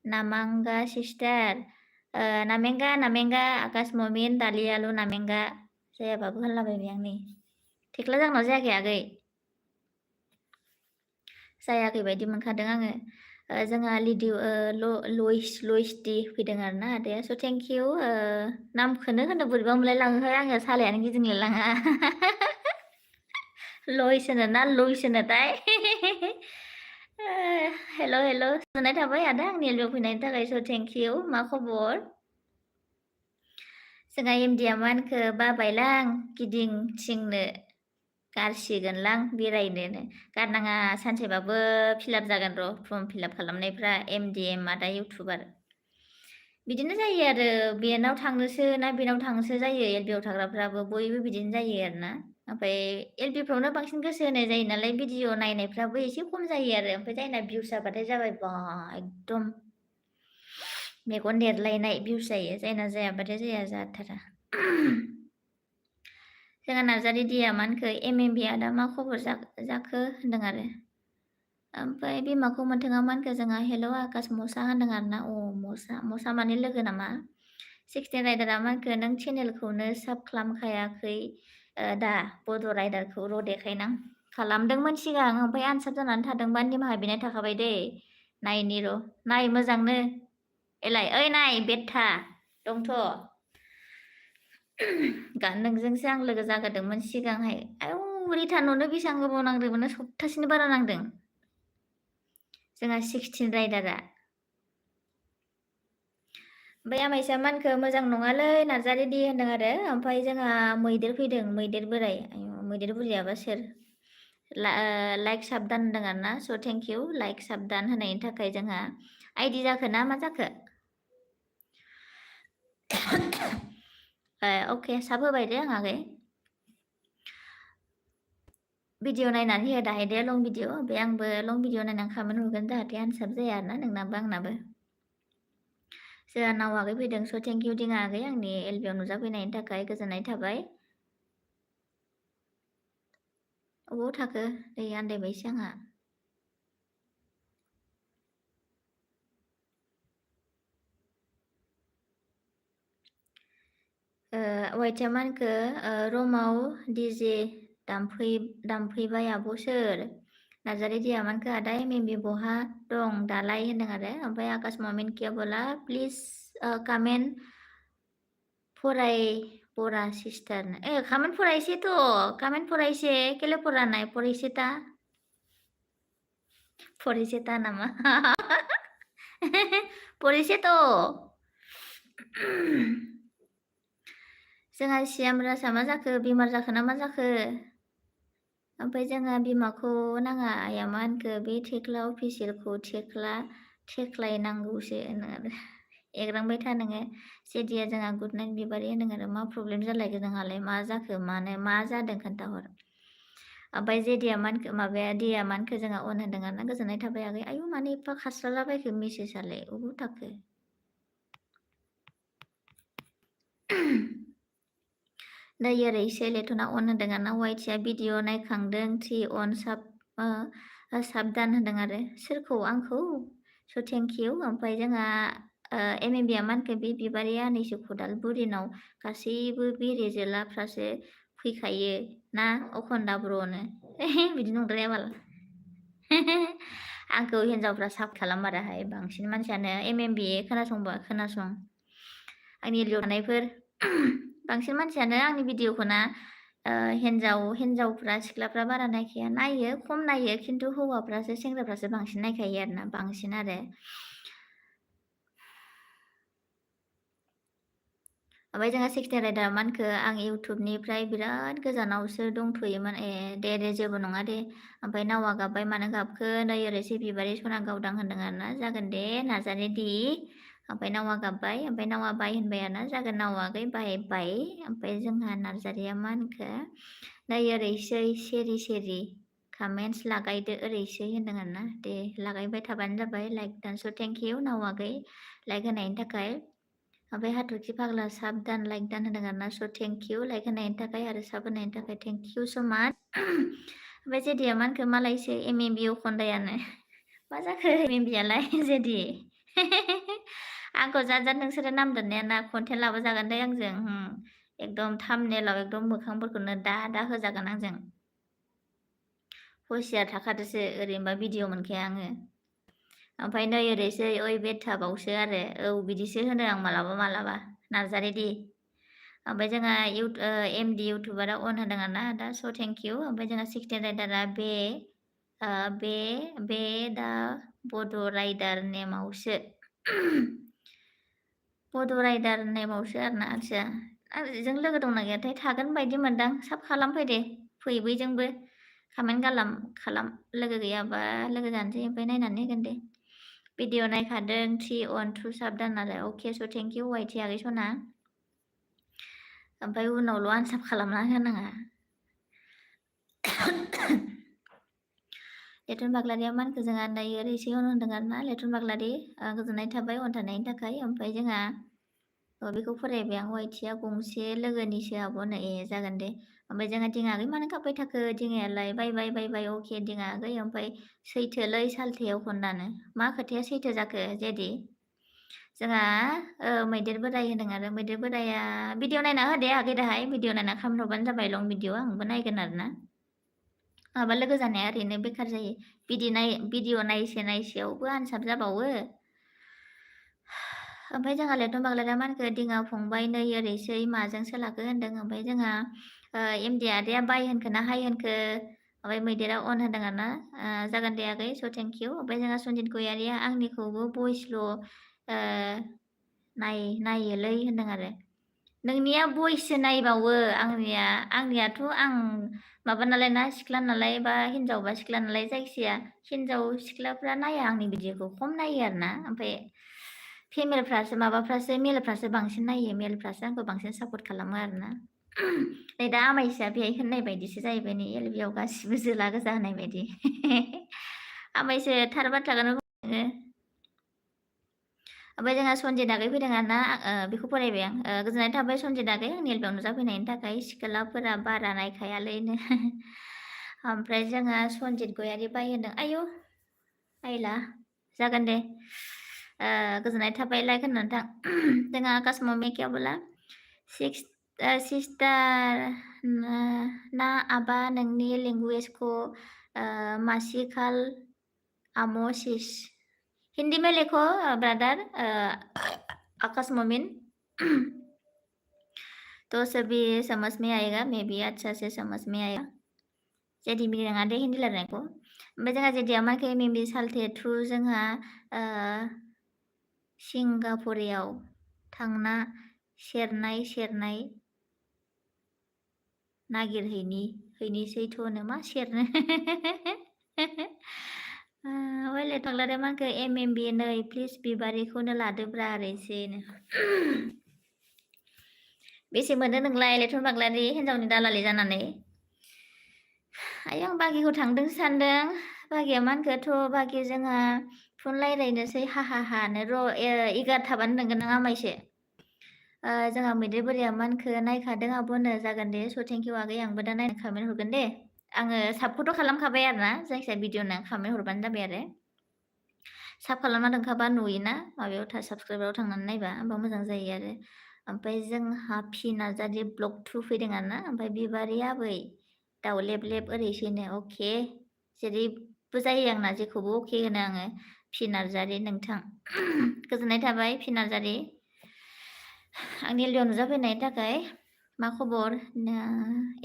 नामांगा सिस्टार नामेंगा आकाश ममिन दालियालु नामेंगा जायाबाबो होनलाबायबाय आं नै थेख्ला जागोनना जायाखै आगै जायाखै बायदि मोनखादों आङो जोंहा लइस दि फैदों आरोना आदाया स' थेंक इउ नामखौनो होनो बोरैबा मोनलायलाङोहाय आङो सालायानो गिदिंलायलाङा लइस होनो ना लुइस होनोथाय हेल' गोजोननाय थाबाय आदा आंनि एलबियाव फैनायनि थाखाय स' थेंक इउ मा खबर जोंहा एमडिया मा होनखो बाबायलां गिदिंथिंनो गारसिगोनलां बेरायनोनो गारनाङा सानसेबाबो फिलाप जागोन र' फर्म फिलाप खालामनायफ्रा एमडिएमआ दा इउटुबार बिदिनो जायो आरो बेनाव थांनोसो ना बेनाव थांनोसो जायो एलबियाव थाग्राफ्राबो बयबो बिदिनो जायो आरोना ओमफ्राय एलबिफ्रावनो बांसिन गोसो होनाय जायो नालाय भिडिअ नायनायफ्राबो एसे खम जायो आरो ओमफ्राय जायना भिउस जाबाथाय जाबाय बा एकदम मेगन देरलायनाय भिउस जायो जायना जायाबाथाय जाया जाथारा जोंहा नार्जारि दिया मा होनखो एमएमबि आदा मा खबर जाखो होनदों आरो ओमफ्राय बिमाखौ मोनथोङा मा होनखो जोंहा हेल' आकाश मसा होनदों आरोना मसा माने लोगो नामा 16 राइडारा मा होनखो नों चेनेलखौनो साब खालामखायाखै दा बड' राइडारखौ र' देखायनां खालामदोंमोन सिगां ओमफ्राय आनसाब जानानै थादोंबा निमाहा बिनाय थाखाबाय दे नायनि र' नाय मोजांनो एलाय ओइ नाय बेथा दंथ' नोंजोंसो आं लोगो जागोरदोंमोन सिगांहाय आयौ रिटार्न हरनो बेसेबां गोबाव नांदोंमोन सप्तासेनि बारा नांदों जोंहा 16 राइडारा ओमफ्राय आमाइसा मानखो मोजां नङालै नार्जारि दि होनदों आरो ओमफ्राय जोंहा मैदेर फैदों मैदेर बोराय मैदेर बुरियाबा सोर लाइक साबदान होनदों आरोना स' थेंक इउ लाइक साबदान होनायनि थाखाय जोंहा आइदि जाखो ना मा जाखो अके साब होबाय दे आं आगै भिडिअ नायनानै हो दाहाय दे लं भिडिअ बे आंबो लं भिडिअ नायनानै खामानि हरगोन जाहाथे आनसाब जाया आरोना नोंनाबो आंनाबो जोंहा नाव आगै फैदों स' थेंक इउ दिङा आगै आंनि एलबियाव नुजाफैनायनि थाखाय गोजोननाय थाबाय अबाव थाखो दै आन्दायबायसो आंहा वाइटआ मा होनखो रमाव डिजे दामफैबाय आब' सोर नार्जारि दिया मा होनखो आदा एमएमबि बहा दं दालाय होनदों आरो ओमफ्राय आकाश ममिन किया बोला प्लिज कामेन्ट परा सिस्टार कामेन्ट पराइसे तो कामेन्ट पराइसे केले परा नाय पराइसे ता नामा पराइसे तो जोंहा सियाम राजा मा जाखो बेमार जाखो ना मा जाखो ओमफ्राय जोंहा बिमाखौ नाङा आइया मा होनखो बे थेख्ला अफिसियेलखौ थेख्लायनांगौसो होनो आरो एग्रांबाय था नोङो जेदिया जोंहा गुड नाइट बिबारि होनदों आरो मा प्रब्लेम जालायखो नोंहालाय मा जाखो मानो मा जादों खोन्थाहर ओमफ्राय जेदिया मा होनखो माबाया दिया मा होनखो जोंहा अन होदों आरोना गोजोननाय थाबाय आगै आयु मानो एफा खास्रालाबायखो मेसेजआलाय अबाव थाखो नै ओरैसो लेथना अन होनदों आरोना वाइटिया भिडिअ नायखांदों 3 अन साबधान होनदों आरो सोरखौ आंखौ स' थेंक इउ ओमफ्राय जोंहा एमएमबिया मा होनखो बे बिबारि आनैसो खदाल बुरिनाव गासैबो बेरे जोलाफ्रासो फैखायो ना अखन्दा ब्र'नो बिदि नंद्राया बाल आंखौ हिन्जावफ्रा साफ खालामबाराहाय बांसिन मानसियानो एमएमबि खोनासंबा खोनासं आंनि लियाव थानायफोर बांसिन मानसियानो आंनि भिडिअखौ ना हिन्जावफ्रा सिख्लाफ्रा बारा नायखाया नायो खम नायो खिन्थु हौवाफ्रासो सेंग्राफ्रासो बांसिन नायखायो आरोना बांसिन आरो ओमफ्राय जोंहा सेकेन्ड राइडार मा होनखो आं इउटुबनिफ्राय बिराद गोजानावसो दंथ'योमोन दे जेबो नङा दे ओमफ्राय नावा गाबबाय मानो गाबखो नै ओरैसो बिबारि सना गावदां होनदों आरोना जागोन दे नाजाने दि ओमफ्राय नावा गाबबाय ओमफ्राय नावा बाय होनबाय आरोना जागोन नावागै बाय ओमफ्राय जोंहा नार्जारिया मा होनखो नै ओरैसै सेरि कमेन्टस लागायदो ओरैसै होनदों आरोना दे लागायबाय थाबानो जाबाय लाइक दानस' थेंक इउ नावागै लाइक होनायनि थाखाय ओमफ्राय हाथरखि फाग्ला साब दान लाइक दान होनदों आरोना स' थेंक इउ लाइक होनायनि थाखाय आरो साब होनायनि थाखाय थेंक इउ स' माच ओमफ्राय जेदिया मा होनखो मालायसो एमएमबि अखन्दायानो मा जाखो एमएमबियालाय जेदि आंखौ जाद नोंसोरो नाम दोननाया ना कन्टेन्ट लाबोजागोन दे आंजों एकदम थामनेलाव एकदम मोखांफोरखौनो दा होजागोन आंजों हसियार थाखादोसो ओरैनोबा भिडिअ मोनखाया आङो ओमफ्राय नै ओरैसै ओइ बेथाबावसो आरो औ बिदिसो होनो आं मालाबा नार्जारि दि ओमफ्राय जोंहा एमडि इउटुबारा अन होदों आरोना दा स' थेंक इउ ओमफ्राय जोंहा सेकेन्ड राइडारा बे दा बड' राइडार नेमावसो बड' राइडार नेमावसो आरोना आदसा जों लोगो दंना गैयाथाय थागोन बायदि मोनदां साब खालामफै दे फै बैजोंबो कमेन्ट खालाम लोगो गैयाबा लोगो जानोसै ओमफ्राय नायनानै होगोन दे भिडिअ नायखादों 3 अन 2 साबधान आरो अके स' थेंक इउ वाइटि आगै सना ओमफ्राय उनावल' आनसाब खालामना होनाङा लेथुन बाग्लारिया मा होनखो जोंहा नै ओरैसो होनदों आरोना लेथुन बाग्लारि गोजोननाय थाबाय अन थानायनि थाखाय ओमफ्राय जोंहा बेखौ फरायबाय आं वाइटिया गंसे लोगोनिसो आब'नो जागोन दे ओमफ्राय जोंहा दिङागै मानो गाबबाय थाखो दिङायालाय बाय अके दिङागै ओमफ्राय सैथोलै सालथेयाव खन्दानो मा खोथाया सैथो जाखो जेदि जोंहा मैदेर बोराय होनदों आरो मैदेर बोराया भिडिअ नायना होदे आगै दाहाय भिडिअ नायना खामहरबानो जाबाय लं भिडिअ आंबो नायगोन आरोना माबा लोगो जानाया ओरैनो बेखार जायो भिडिअ नायसेयावबो आनसाब जाबावो ओमफ्राय जोंहा लेथन बाग्लारिया मा होनखो दिङा फंबाय नै ओरैसै माजों सोलाखो होनदों ओमफ्राय जोंहा एमडि आदाया बाय होनखो ना हाय होनखो ओमफ्राय मैदेरा अन होनदों आरोना जागोन दे आगै स' थेंक इउ ओमफ्राय जोंहा सन्जित गयारिया आंनिखौबो भइसल' नायोलै होनदों आरो नोंनिया भइससो नायबावो आंनियाथ' आं माबा नालाय ना सिख्ला नालाय बा हिन्जाव बा सिख्ला नालाय जायखिजाया हिन्जाव सिख्लाफ्रा नाया आंनि भिडिअखौ खम नायो आरोना ओमफ्राय मेलफ्रासो बांसिन नायो मेलफ्रासो आंखौ बांसिन सापर्ट खालामो आरोना नै दा आमायसिया बेहाय होननाय बायदिसो जाहैबाय नै एलबियाव गासिबो जोला गोजा होनाय बायदि आमायसो थार बाथ्राखौनो बुङो ओमफ्राय जोंहा सन्जित आगै फैदों आरोना बेखौ फरायबाय आं गोजोननाय थाबाय सन्जित आगै आंनि एलबियाव नुजाफैनायनि थाखाय सिख्लाफोरा बारा नायखायालैनो ओमफ्राय जोंहा सन्जित गयारि बाय होनदों आयु आइला जागोन दे गोजोननाय थाबाय लाइक होननानै थां जोंहा आकाश मम्मी क्या बोला सिस्टार ना आबा नोंनि लेंगुवेजखौ मासिकाल आम'सिस हिंदी में लिखो ब्रदर आकाश मोमिन तो सभी समझ में आएगा मैं भी अच्छा से समझ में आया जेदि मिनिङा दे हिन्दी रायलायनायखौ ओमफ्राय जोंहा जेदिया माखै मेमि सालथे थु जोंहा सिंगापुराव थांना सेरनाय नागिरहैनि फैनोसैथ'नो मा सेरनो वाइलेट फाग्लाया मानखो MMB नै प्लिज बिबारिखौनो लादोब्रा आरो एसेनो बेसे मोनो नोंलाय लेथन फाग्लानि हिन्जावनि दालालि जानानै आं बागिखौ थांदोंसो सानदों बागिया मानखोथ' बागि जोंहा फन रायलायनोसै हानो र' 11 थाबानो नोंगोन नों आमाइसो जोंहा मैदेर बोराया मानखो नायखादों आब'नो जागोन दे स' थेंकिउ आगै आंबो दा नायनो खामानि हरगोन दे आङो साबखौथ' खालामखाबाय आरो ना जायखिया भिडिअ'नो खामानि हरबानो जाबाय आरो साब खालामना दोनखाबा नुयोना माबायाव साबसक्राइबाराव थांनानै नायबा होमबा मोजां जायो आरो ओमफ्राय जोंहा फि नार्जारि ब्लग 2 फैदों आरो ना ओमफ्राय बिबारि आबै दाउलेब लेब ओरैसैनो अके जेरैबो जायो आंना जेखौबो अके होनो आङो फि नार्जारि नोंथां गोजोननाय थाबाय फि नार्जारि आंनि एलबियाव नुजाफैनायनि थाखाय मा खबर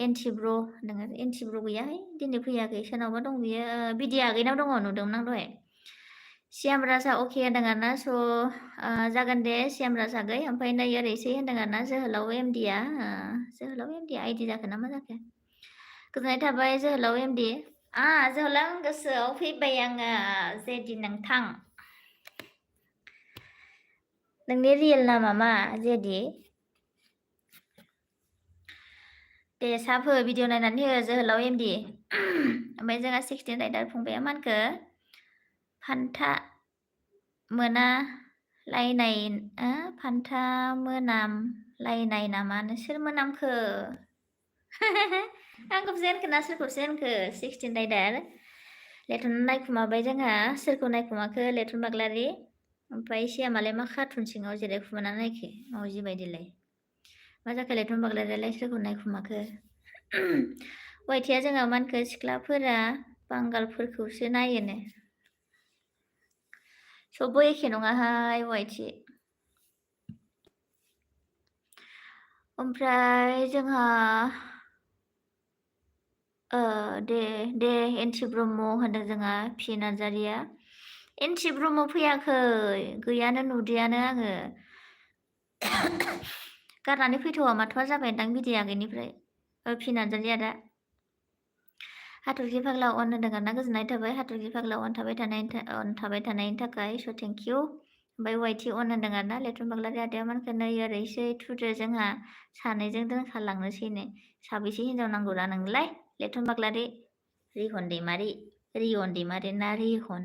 एनटि ब्र नोङो एनटि ब्र गैयाहाय दिनै फैयाखै सोरनावबा दं बियो बिदि आगैनाव दङ नुदोंमोन आं दहाय सियाम राजा अके होनदों आरोना स' जागोन दे सियाम राजा आगै ओमफ्राय नै ओरैसै होनदों आरोना जोहोलाव एमडिया जोहोलाव एमडि आइडि जाखो ना मा जाखो गोजोननाय थाबाय जोहोलाव एमडि जोहोलाव गोसोआव फैबाय आङो जेदि नोंथां नोंनि रियेल नामा मा जेदि दे साब हो भिडिअ नायनानै हो जोहोलाव एमडि ओमफ्राय जोंहा 16 राइडार फंबाया मानखो फान्था मोना लायनाय फान्था मोनाम लायनाय नामा सोर मोनामखो आंखौसो होनखो ना सोरखौसो होनखो 16 राइडार लेथन नायखुमाबाय जोंहा सोरखौ नायखुमाखो लेथन बाग्लारि ओमफ्राय सियामालाय मा कार्टुन सिङाव जिरायखुमाना नायखो मावजि बायदिलाय मा जाखो लेथन बाग्लारियालाय सोरखौ नायखुमाखो वाइटिया जोंहा मानखो सिख्लाफोरा बांगालफोरखौसो नायोनो सबबो एखे नङाहाय वाइटि ओमफ्राय जोंहा दे एनटि ब्रह्म होनदों जोंहा फि नार्जारिया एनटि ब्रह्म फैयाखै गैयानो नुदियानो आङो गारनानै फैथ'वा माथ'वा जाबायदां बिदि आगैनिफ्राय फि नार्जारिया दा हाथरखि फाग्ला अन होनदों आरोना गोजोननाय थाबाय हाथरखि फाग्ला अन थाबाय थानायनि थाखाय स' थेंकिउ ओमफ्राय वाइटि अन होनदों आरोना लेथन बाग्लारि आदाया मानखो नै ओरैसै थुदो जोंहा सानैजों दोनखालांनोसैनो साबेसे हिनजाव नांगौरा नोंलाय लेथन बाग्लारि रिहन दैमारि ना रिहन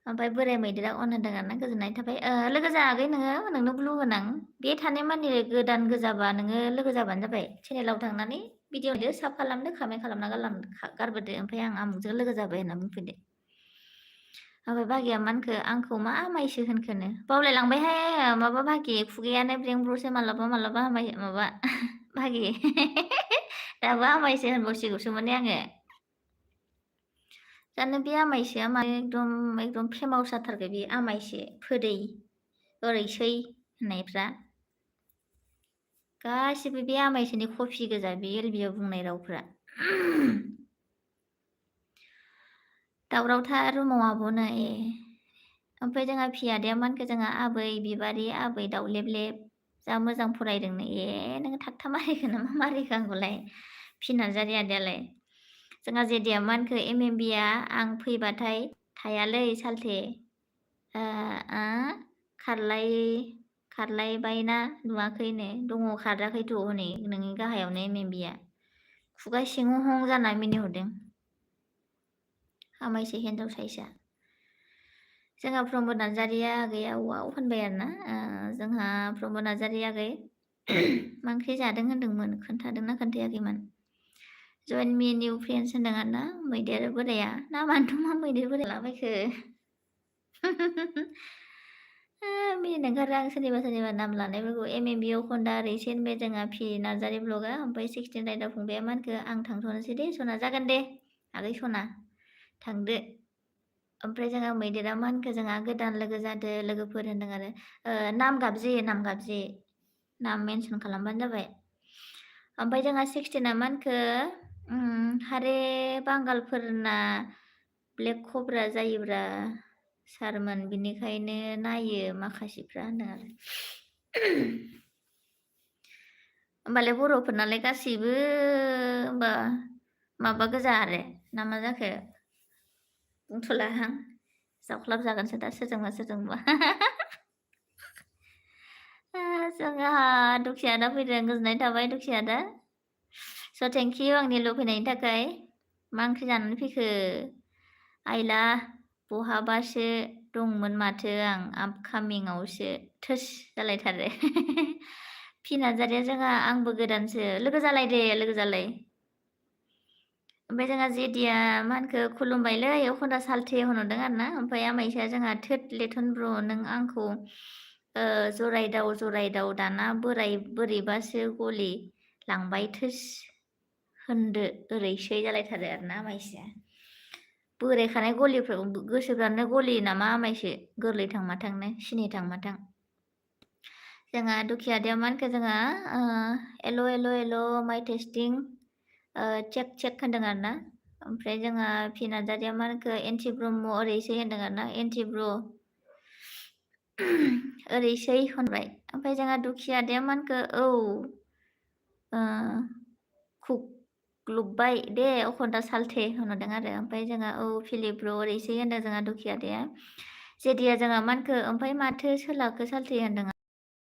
ओमफ्राय बोराय मैदेरा अन होनदों आरोना गोजोननाय थाबाय लोगो जागै नोंनो ब्लु होनां बे थानाय मानि गोदान गोजाबा नोङो लोगो जाबानो जाबाय चेनेलाव थांनानै भिडिअ दो साब खालामदो खामेन्ट खालामना गारबोदो ओमफ्राय आं आमुकजों लोगो जाबाय होनना बुंफैदो ओमफ्राय बागिया मानखो आंखौ मा आमायसो होनखोनो बावलायलांबायहाय माबा बागि खुगायानो ब्रें ब्रसो मालाबा माबा बागि दाबो आमायसो होनबावसिगौसो माने आङो जानो बे आमायसोआ माने एकदम फेमास जाथारगो बे आमायसो फोदै ओरैसै होननायफ्रा गासिबो बे आमायसोनि कपि गोजा बे एलबियाव बुंनाय रावफ्रा दावरावथार रुमाव आब'नो ओमफ्राय जोंहा फियादैया मानखो जोंहा आबै बिबारि आबै दाउलेब लेब जा मोजां फरायदोंनो नोङो थाखथा मारिखो ना मा मारिखो आंखौलाय फि नार्जारि आदायालाय जोंहा जेदिया मानखो MMBया आं फैबाथाय थायालै सालथे खारलायबायना नुवाखैनो दङ खाराखैथ' हनै नोंनि गाहायावनो MMBया खुगा सिङाव हं जाना मिनिहरदों हामायसो हिन्जाव साइसा जोंहा प्रमद नार्जारिया आगैया वाव होनबाय आरोना जोंहा प्रमद नार्जारि आगै मा ओंख्रि जादों होनदोंमोन खोन्थादोंना खोन्थायाखैमोन जइन मि निउ फ्रेन्ड्स होनदों आरोना मैदेर बोराया नामानोथ' मा मैदेर बोराय लाबायखो मिनिनो ओंखारो आं सोरनिबा नाम लानायफोरखौ MMBयाव खन्दा ओरैसै होनबाय जोंहा फि नार्जारि ब्लगा ओमफ्राय 16 राइडार फंबाया मानखो आं थांथ'नोसै दे सना जागोन दे आगै सना थांदो ओमफ्राय जोंहा मैदेरा मानखो जोंहा गोदान लोगो जादो लोगोफोर होनदों आरो नाम गाबज्रि नाम मेनसन खालामबानो जाबाय ओमफ्राय जोंहा 16आ मानखो हारे बांगालफोरना ब्लेक कब्रा जायोब्रा सारमोन बिनिखायनो नायो माखासेफ्रा होनदों आरो होमबालाय बर'फोरनालाय गासैबो होमबा माबा गोजा आरो ना मा जाखो? बुंथ'लाहां जावख्लाब जागोनसो दा सोरजोंबा सोरजोंबा। जोंहा दुखि आदा फैदों गोजोननाय थाबाय दुखि आदा। स' थेंक इउ आंनि लुबैनायनि थाखाय। मा ओंख्रि जानानै फैखो? आइला बहाबासो दंमोन माथो आं आपकामिंआवसो थोस जालायथारो। फि नार्जारिया जोंहा आंबो गोदानसो लोगो जालाय दे लोगो जालाय। ओमफ्राय जोंहा जेदिया मा होनखो खुलुमबायलै एखनदा साल्थे होनहरदों आरोना ओमफ्राय आमाइसाया जोंहा थोद लेथन ब्र नों आंखौ जरायदाव दाना बोरैबासो गलि लांबाय थोस होनदो ओरैसै जालायथारो आरोना आमाइसाया। बोरायखानाय गलिफ्राव गोसोफ्रानो गलि नामा आमाइसो गोरलै थांमाथांनो सिनि थांमाथां। जोंहा दुखिया आदाया मा होनखो जोंहा एल' माइ टेस्टिं चेक होनदों आरोना ओमफ्राय जोंहा फि नार्जारिया मा होनखो एन्टि ब्रह्म ओरैसै होनदों आरोना एन्टि ब्र ओरैसै होनबाय ओमफ्राय जोंहा दुखिया आदाया मा होनखो औ खुग्लुबबाय दे अखन्दा साल्थे होनहरदों आरो ओमफ्राय जोंहा औ फिलिप ब्र ओरैसै होनदों जोंहा दुखिया आदाया जेदिया जोंहा मा होनखो ओमफ्राय माथो सोलाखो साल्थे होनदों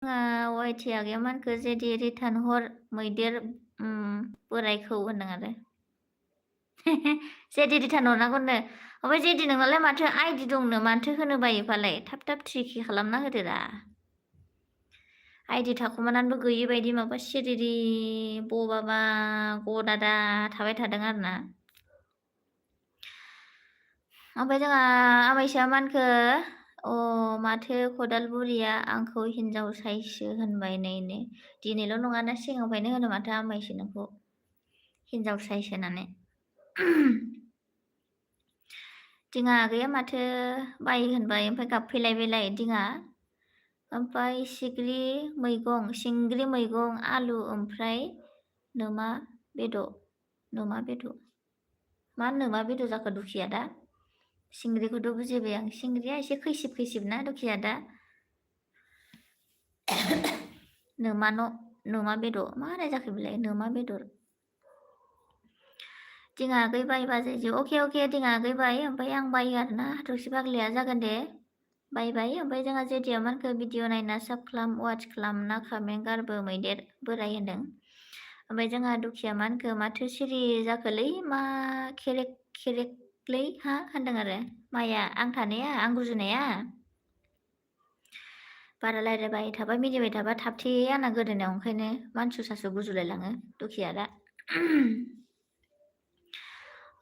जोंहा वाइटि आगैया मा होनखो जेदि रिटार्न हर मैदेर बोरायखौ होनदों आरो जेदि रिटार्न हरनांगौनो ओमफ्राय जेदि नोंनालाय माथो आइडि दंनो माथो होनो बायोफालाय थाब ट्रिकि खालामना होदोरा आइडि थाखुमानानैबो गैयि बायदि माबा सिरिरि बबाबा गदादा थाबाय थादों आरोना ओमफ्राय जोंहा आमाइसाया मा होनखो माथो खदाल बुरिया आंखौ हिनजाव साइससो होनबाय नैनो दिनैल' नङाना सिगांनिफ्रायनो होनो माथो आमाइसो नोंखौ हिनजाव साइस होनानै दिङा आगैया माथो बाय होनबाय ओमफ्राय गाबफैलायबायलाय दिङा ओमफ्राय सिंग्रि मैगं आलु ओमफ्राय नोमा बेदर मा नोमा बेदर जाखो दुखिया दा सिंग्रिखौथ' बुजिबाय आं सिंग्रिया एसे खैसिब ना दुखिया दा नोमा बेदर मा होनाय जाखो बेलाय नोमा बेदर दिङा आगै बाय बाजै अके दिङा आगै बाय ओमफ्राय आं बायो आरोना हाथरखि फाग्लिया जागोन दे बाय ओमफ्राय जोंहा जेदिया मा होनखो भिडिअ नायना साब खालाम वाच खालाम ना खामें गारबो मैदेर बोराय होनदों ओमफ्राय जोंहा दुखिया मा होनखो माथो सिरि जाखोलै मा खेरेकलै हा होनदों आरो माया आं थानाया आं गुजुनाया बारा रायज्लायबाय थाबा मिनिबाय थाबा थाबथेयो आंना गोदोनायाव ओंखायनो मानसु सासु गुजुलायलाङो दुखिया दा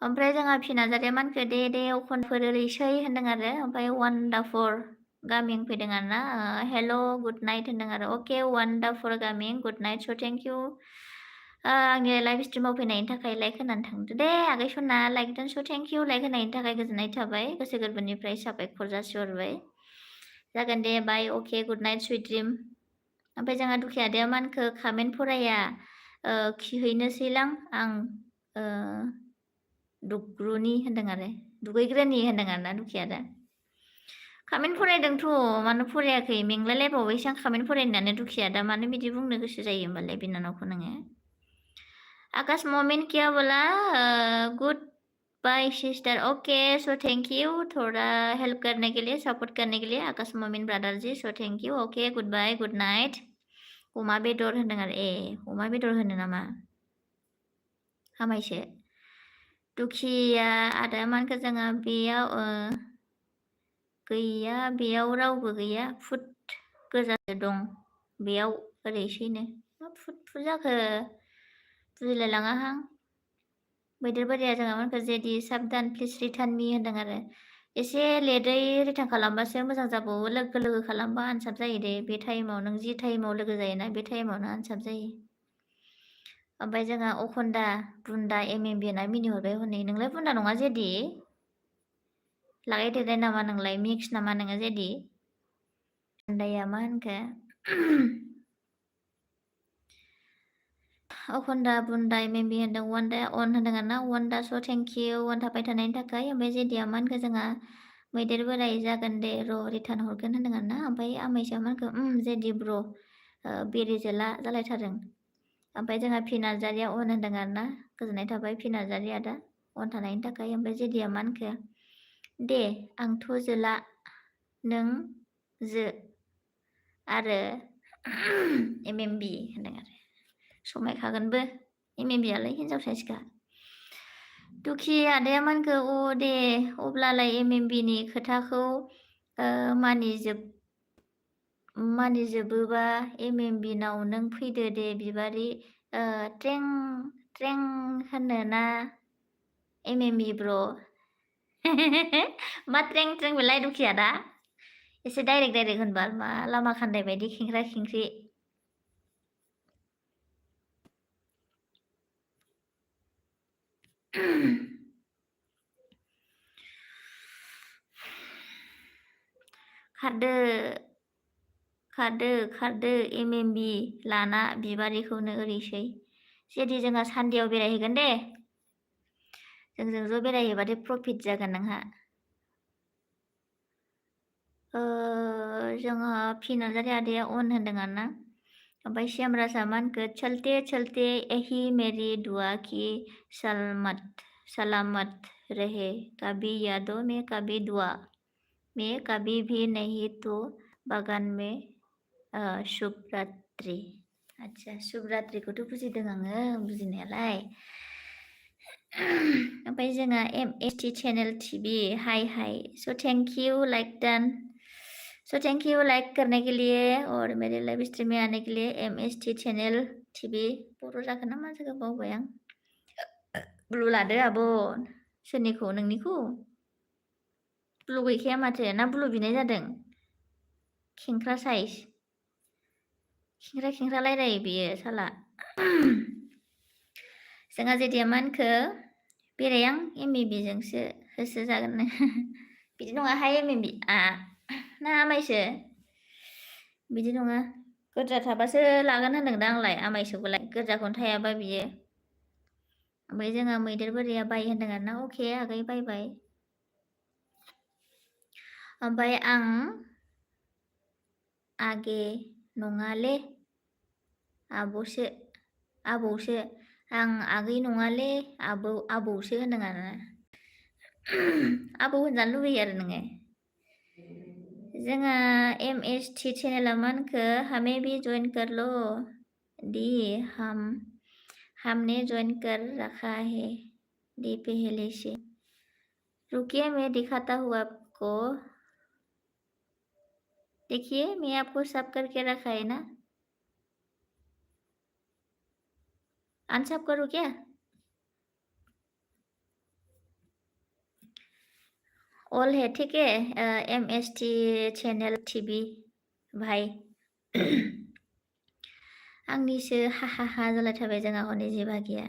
ओमफ्राय जोंहा फि नार्जारिया मा होनखो दे अखनफोर ओरैसै होनदों आरो ओमफ्राय वान्डाफुर गामिं फैदों आरोना हेल' गुड नाइट होनदों आरो अके वान्डाफुर गामिं गुड नाइट स' थेंक इउ आंनि लाइभ स्ट्रिमाव फैनायनि थाखाय लाइक होनानै थांदो दे आगै सना लाइक दोन स' थेंक इउ लाइक होनायनि थाखाय गोजोननाय थाबाय गोसो गोरबोनिफ्राय साबायखर जासिहरबाय जागोन दे बाय अके गुड नाइट सुइट ड्रिम ओमफ्राय जोंहा दुखिया आदाया मा होनखो कामेन्ट फराया खिहैनोसैलां आं दुगैग्रोनि होनदों आरोना दुखिया दा कामेन्ट फरायदोंथ' मानो फरायाखै मेंलायलायबावबायसो आं कामेन्ट फरायनानै दुखिया दा मानो बिदि बुंनो गोसो जायो होमबालाय बिनानावखौ नोङो आकाश मोमेन क्या बोला good bye sister okay so thank you थोड़ा हेल्प करने के लिए सपोर्ट करने के लिए आकाश Momen brother ji so thank you okay good bye good night अमा बेदर होनदों आरो अमा बेदर होनो नामा हामायसो दुखिया आदा मानखो जोंहा बेयाव गैया बेयाव रावबो गैया फुट गोजासो दं बेयाव ओरैसैनो मा फुट जाखो बुजिलायलाङाहां मैदेर बोराया जोंहा मानखो जेदि साबधान प्लिज रिटार्न मी होनदों आरो एसे लेटै रिटार्न खालामबासो मोजां जाबावो लोगो खालामबा आनसाब जायो दे बे टाइमाव नों जि टाइमाव लोगो जायोना बे टाइमावनो आनसाब जायो ओमफ्राय जोंहा अखन्दा बुन्दा एमएमबि होनना मिनिहरबाय हनै नोंलाय बुन्दा नङा जेदि लागायदेरनाय नामा नोंलाय मिक्स नामा नोङो जेदि बुन्दाया मा होनखो अखन्दा बुन्दा एमएमबि होनदों वान्दा अन होनदों आरोना वान्दा स' थेंक इउ वान थाबाय थानायनि थाखाय ओमफ्राय जेदिया मा होनखो जोंहा मैदेर बोराय जागोन दे र' रिटार्न हरगोन होनदों आरोना ओमफ्राय आमाइसा मा होनखो जेदि ब्र' बेरे जोला जालायथारदों ओमफ्राय जोंहा पि नार्जारिया अन होनदों आरो ना गोजोननाय थाबाय पि नार्जारि आदा अन थानायनि थाखाय ओमफ्राय जेदिया मा होनखो दे आंथ' जोला नों जो आरो MMB होनदों आरो समायखागोनबो MMB आलाय हिनजावसा सिखा दुखि आदाया मा होनखो अ दे अब्लालाय MMB नि खोथाखौ मानिजोबोबा MMB नाव नों फैदो दे बिबारि ट्रें ट्रें होनो ना MMB ब्र मा ट्रें ट्रें बेलाय दुखि आदा एसे डाइरेक्ट होनबा मा लामा खान्दाय बायदि खेंख्रा खेंख्रि खारदो MMB लाना बिबारिखौनो ओरैसै जेदि जोंहा सान्देआव बेरायहैगोन दे जोंजों ज' बेरायहैबाथाय प्रफिट जागोन नोंहा जोंहा पि नार्जारि आदाया अन होनदों आरो ना ओमफ्राय श्यामराजआ मा होनखो चलते चलते यही मेरी दुआ की सलामत रहे कभी यादों में कभी दुआ में कभी भी नहीं तो बागान में शुभ रात्रि अच्छा शुभ रात्रिखौथ' बुजिदों आङो बुजिनायालाय ओमफ्राय जोंहा MST चैनल TV हाय सो thank you like done so thank you like करने के लिए और मेरे लाइव स्ट्रीम में आने के लिए MST चैनल TV बर' जागोन ना मा जागोन बावबाय आं ब्लु लादो आब' सोरनिखौ नोंनिखौ ब्लु गैखाया माथो ना ब्लु बिनाय जादों खेंख्रा साइज खेंख्रा रायलायो बेयो साला जोंहा जेदिया मा होनखो बेरायां MMB जोंसो होसो जागोन बिदि नङाहाय MMB ना आमायसो बिदि नङा गोरजा थाबासो लागोन होनदों दा आंलाय आमायसोखौलाय गोरजाखौनो थायाबा बियो ओमफ्राय जोंहा मैदेर बोराया बाय होनदों आरो ना अके आगै बाय ओमफ्राय आं आगे नङाले आबौसो आं आगै नङाले आबौसो होनदों आरो आबौ होनजानो लुबैयो आरो नोङो जोंहा MST चैनला मा होनखो हमें भी ज्वाइन कर लो दी हमने ज्वाइन कर रखा है दी पहले से रुकिए मैं दिखाता हूँ आपको देखिए मैं आपको सब करके रखा है ना अनसब करूँ क्या ऑल है ठीक है MST चैनल TV भाई आंनिसो हा जालायथारबाय जोंहा हनै भागिया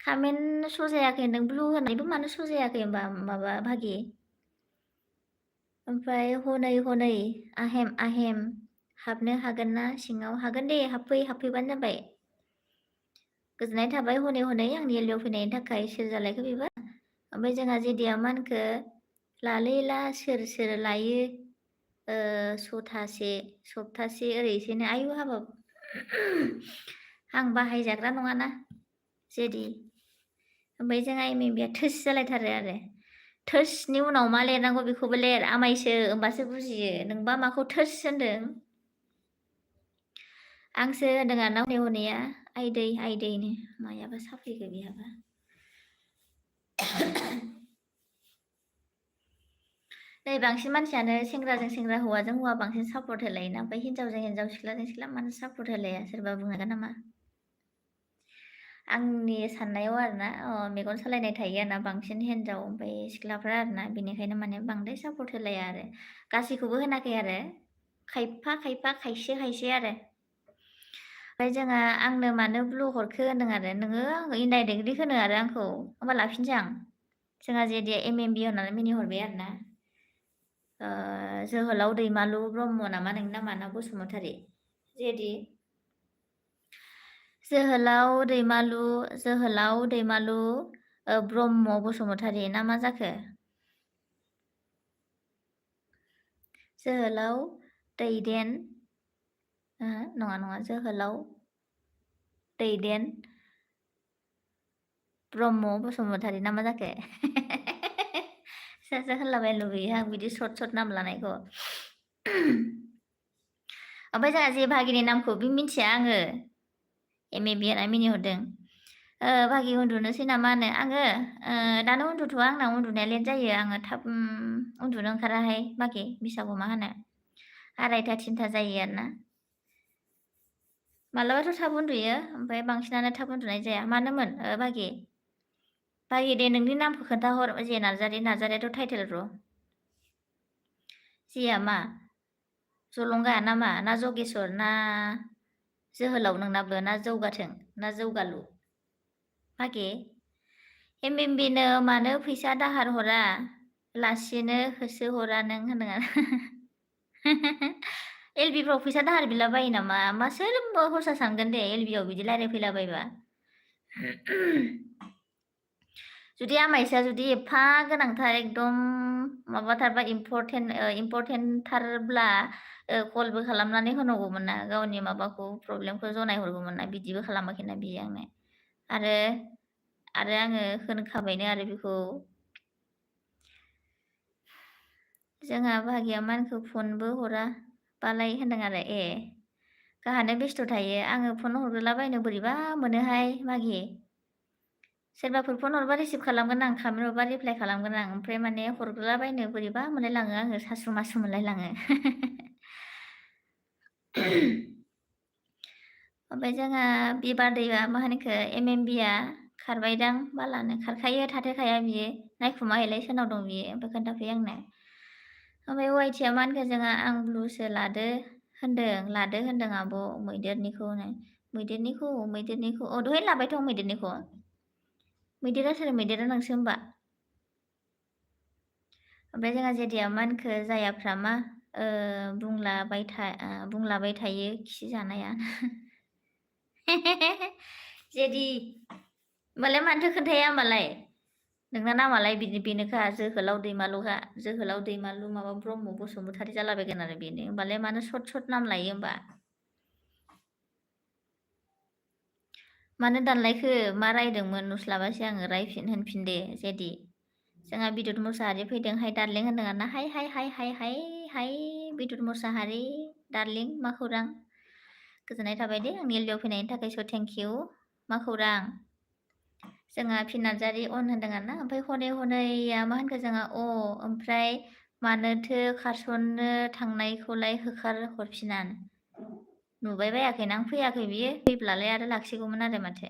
कामेन्ट श' जायाखै नों ब्लु होनायबो मानो श' जायाखै होमबा माबा भागि ओमफ्राय हनै आहेम हाबनो हागोन ना सिङाव हागोन दे हाबफैबानो जाबाय गोजोननाय थाबाय हनै आंनि एलियाव फैनायनि थाखाय सोर जालायखो बेबा ओमफ्राय जोंहा जेदिया मा होनखो लालै ला सोर लायो सप्तासे ओरैसैनो आयु हाबाब आं बाहायजाग्रा नङाना जेदि ओमफ्राय जोंहा MMB आ थोस जालायथारो आरो थोसनि उनाव मा लिरनांगौ बेखौबो लिर आमायसो होमबासो बुजियो नोंबा माखौ थोस होनदों आंसो होनदों आरोना हनैया आइदैनो मायाबा साफैखो बेहाबा नै बांसिन मानसियानो सेंग्राजों सेंग्रा हौवाजों हौवा बांसिन सापर्ट होलायोना ओमफ्राय हिन्जावजों हिन्जाव सिख्लाजों सिख्ला मानो सापर्ट होलाया सोरबा बुंनो नामा आंनि साननायाव आरोना मेगन सालायनाय थायो आरोना बांसिन हिन्जाव ओमफ्राय सिख्लाफ्रा आरोना बेनिखायनो माने बांद्राय सापर्ट होलाया आरो गासैखौबो होनाखै आरो खायफा खायसे आरो ओमफ्राय जोंहा आंनो मानो ब्लु हरखो होनदों आरो नोङो आंखौ इनडाइरेक्टलि होनो आरो आंखौ होमबा लाफिनसै आं जोंहा जेदि MMB होननानै मिनिहरबाय आरोना जोहोलाव दैमालु ब्रह्म नामा नोंनि नामा ना बसुमतारी जेदि जोहोलाव दैमालु ब्रह्म बसुमतारी ना मा जाखो जोहोलाव दैदेन नङा जोहोलाव दैदेन ब्रह्म बसुमतारी ना मा जाखो? सोर होनलाबायनो लुगैयो आं बिदि सर्ट नाम लानायखौ। ओमफ्राय जोंहा जे भागिनि नामखौ बे मिथिया आङो। बिएना मिनिहरदों। भागि उन्दुनोसै नामा होनो आङो दानो उन्दुथ'वा आंना उन्दुनाया लेट जायो आङो थाब उन्दुनो ओंखाराहाय भागि मिसाखौ मा होनो 2:30 3टा जायो आरोना मालाबाथ' थाब उन्दुयो ओमफ्राय बांसिनानो थाब उन्दुनाय जाया मानोमोन भागि दे नोंनि नामखौ खोन्थाहर जे नार्जारियाथ' टाइटेल र' जिया मा जलंगा ना मा ना जगेस्वर ना जोहोलाव नोंनाबो ना जौगाथों ना जौगालु भागि बिनो मानो फैसा दाहार हरा लासिनो होसोहरा नों होनदों एलबिफ्राव फैसा दाहार बिलाबायो नामा मा सोर हरसा सानगोन दे एलबियाव बिदि रायलायफैलाबायबा जुदि आमाइसा जुदि एफा गोनांथार एकदम माबाथारबा इम्परटेन्टथारब्ला कलबो खालामनानै होनांगौमोन ना गावनि माबाखौ प्रब्लेमखौ जनायहरगौमोन ना बिदिबो खालामाखैना बियो आंनो आरो आङो होनखाबायनो आरो बेखौ जोंहा भागिया मानखौ फनबो हरा बालाय होनदों आरो गाहानो बेस्थ' थायो आङो फन हरग्रोलाबायनो बोरैबा मोनोहाय भागि सोरबाफोर फन हरबा रिसिभ खालामगोन आं खामानि हरबा रिप्लाइ खालामगोन आं ओमफ्राय माने हरग्रोलाबायनो बोरैबा मोनलायलाङो आङो सासु मासु मोनलायलाङो ओमफ्राय जोंहा बिबारदैया मा होनोखो MMBआ खारबायदां बालानो खारखायो थाथेरखाया बियो नायखुमाहैलाय सोरनाव दं बियो ओमफ्राय खोन्थाफैयो आंनो ओमफ्राय वाइटिया मा होनखो जोंहा आं ब्लुसो लादो होनदों आब' मैदेरनिखौ दहाय लाबायथ' मैदेरनिखौ मैदेरा सोर मैदेरा नोंसो होमबा ओमफ्राय जोंहा जेदिया मा होनखो जायाफ्रा मा बुंलाबाय थायो खि जानाया जेदि होमबालाय मानोथो खोन्थाया होमबालाय नोंना नामालाय बेनोखा जोहोलाव दैमालु माबा ब्रह्म बसुमतारी जालाबायगोन आरो बेनो होमबालाय मानो सर्ट नाम लायो होमबा मानो दानलायखो मा रायदोंमोन नुस्लाबासै आङो होनफिन दे जेदि जोंहा बिदुत मुसाहारि फैदों हाय दार्लिं होनदों आरोना हाय बिदुत मुसाहारि दार्लिं मा खौरां गोजोननाय थाबाय दे आंनि एलबियाव फैनायनि थाखाय स' थेंक इउ मा खौरां जोंहा फिन नार्जारि अन होनदों आरोना ओमफ्राय हनैया मा होनखो जोंहा ओमफ्राय मानोथो खारसननो थांनायखौलाय होखार हरफिना नुबाय बायाखैना फैयाखै बियो फैब्लालाय आरो लाखिगौमोन आरो माथो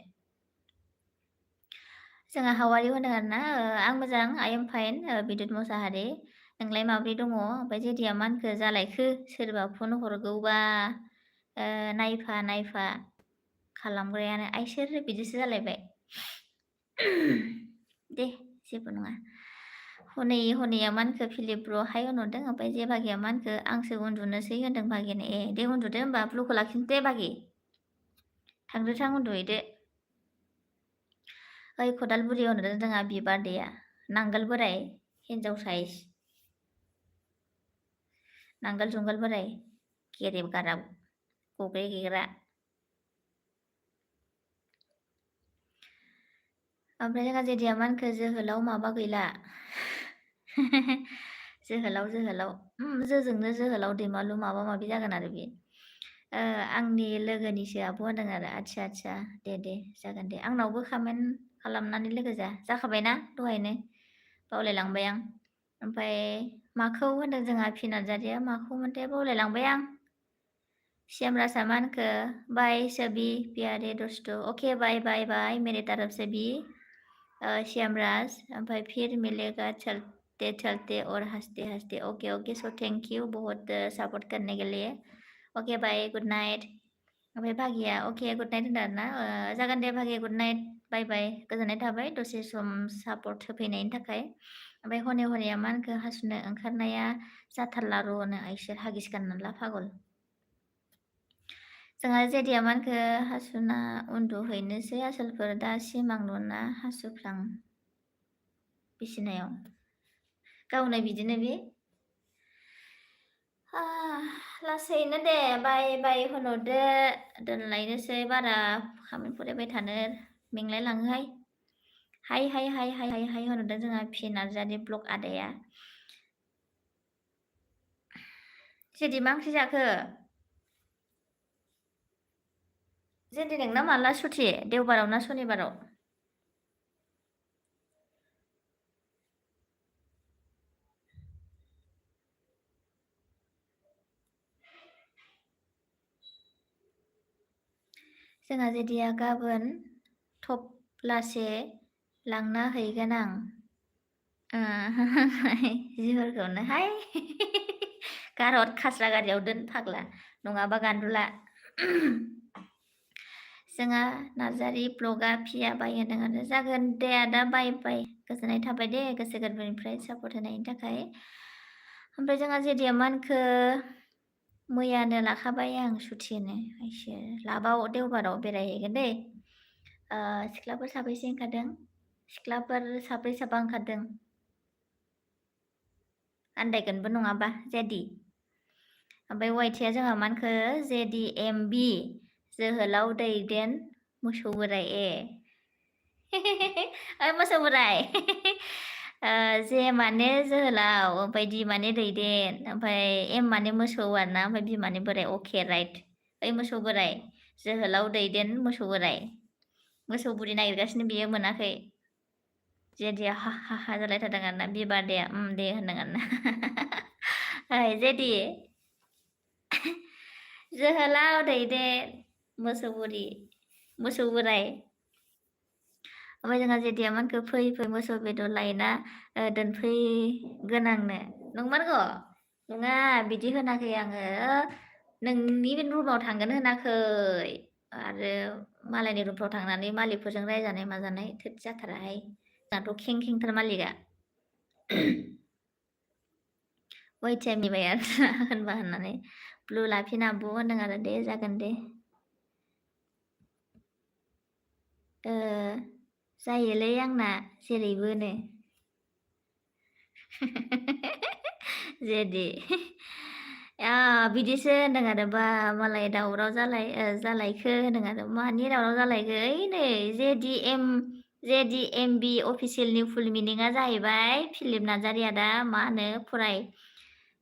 जोंहा हावारि होनदों आरोना आं मोजां आइ एम फाइन बिदुत मुसाहारि नोंलाय माब्रै दङ ओमफ्राय जेदिया मा होनखो जालायखो सोरबा फन हरगौबा नायफा खालामग्रायानो आइसोर बिदिसो जालायबाय दे जेबो नङा हनैया मा होनखो फिलिप ब्र हाय होनहरदों ओमफ्राय जे भागिया मा होनखो आंसो उन्दुनोसै होनदों भागिनो दे उन्दुदो होमबा ब्लुखौ लाखिनो दे भागि थांदो उन्दुहैदो ओइ खदालगुरियाव होनदों जोंहा बिबारदैया नांगोल बोराय हिनजाव साइज नांगोल जुंगाल बोराय गेरेब गाराब गग्रे गेग्रा ओमफ्राय जोंहा जेदिया मा होनखो जोहोलाव माबा गैला जोहोलाव जोजोंनो जोहोलाव दैमालु माबा माबि जागोन आरो बे आंनि लोगोनिसो आब' होनदों आरो आदसा दे जागोन दे आंनावबो कमेन्ट खालामनानै लोगो जाखाबायना दहायनो बावलायलांबाय आं ओमफ्राय माखौ होनदों जोंहा फि नार्जारिया माखौमोनथाय बावलायलांबाय आं श्यामराजआ मा होनखो बाय सभी प्यारे दोस्तों ओके बाय मेरे तरफ से भी श्यामराज ओमफ्राय फिर मिलेगा चलते और हंसते ओके सो थैंक यू बहुत सपोर्ट करने के लिए ओके बाय गुड नाइट ओमफ्राय भागिया अके गुड नाइट होनदों आरोना जागोन दे भागिया गुड नाइट बाय गोजोननाय थाबाय दसे सम सापर्ट होफैनायनि थाखाय ओमफ्राय हनैया मा होनखो हासुनो ओंखारनाया जाथारला र'नो आइसोर हागिस गाननानै ला पागल जोंहा जेदिया मा होनखो हासुना उन्दुहैनोसै आसोलफोर दा सिमां नुना हासुफ्लां बिसिनायाव गावनो बिदिनो बे लासैनो दे बाय होनहरदो दोनलायनोसै बारा खामानि फरायबाय थानो मेंलायलाङोहाय हाय होनहरदों जोंहा पि नार्जारि ब्लग आदाया जेदि मा ओंख्रि जाखो जेदि नोंना माला सुथि देवबाराव ना सनिबाराव जोंहा जेदिया गाबोन थप लासे लांना हैगोन आं जिफोरखौनो हाय गारहर खास्रा गारियाव दोन फाग्ला नङाबा गान्दुला जोंहा नार्जारि ब्लगा फिया बाय होनदों आरो जागोन दे आदा बाय गोजोननाय थाबाय दे गोसो गोरबोनिफ्राय सापर्ट होनायनि थाखाय ओमफ्राय जोंहा जेदिया मानखो मैयानो लाखाबाय आं सुथिनो आइसो लाबाव देवबाराव बेरायहैगोन दे सिख्लाफोर साबैसे ओंखारदों सिख्लाफोर साब्रै साबा ओंखारदों आन्दायगोनबो नङाबा जेदि ओमफ्राय वाइटिया जोंहा मानखो जेदि एमबि जोहोलाव दैदेन मोसौ बोराय मोसौ बोराय जे माने जोहोलाव ओमफ्राय दि माने दैदेन ओमफ्राय एम माने मोसौ आरोना ओमफ्राय बि माने बोराय अके राइट ओइ मोसौ बोराय जोहोलाव दैदेन मोसौ बोराय मोसौ बुरि नागिरगासिनो बियो मोनाखै जेदिया हा जालायथारदों आरोना बिबारदेया दे होनदों आरोना जेदि जोहोलाव दैदेन मोसौ बुरि मोसौ बोराय ओमफ्राय जोंहा जेदिया मानखो फै मोसौ बेदर लायना दोनफैगोन आंनो नंमारगौ नङा बिदि होनाखै आङो नोंनि रुमाव थांगोन होनाखै आरो मालायनि रुमफ्राव थांनानै मालिकफोरजों रायजानाय माजानाय थोद जाथाराहाय जोंहाथ' खेंथार मालिकआ वाइटिया मिबाय आरो होनबा होननानै ब्लु लाफिन आब' होनदों आरो दे जागोन दे जायोलै आंना जेरैबोनो जेदि बिदिसो होनदों आरो बा मालाय दावराव जालायखो होनदों आरो मानि दावराव जालायखो ओइ नै जेडि एम बि अफिसियेलनि फुल मिनिंआ जाहैबाय फिलिप नार्जारि आदा मा होनो फराय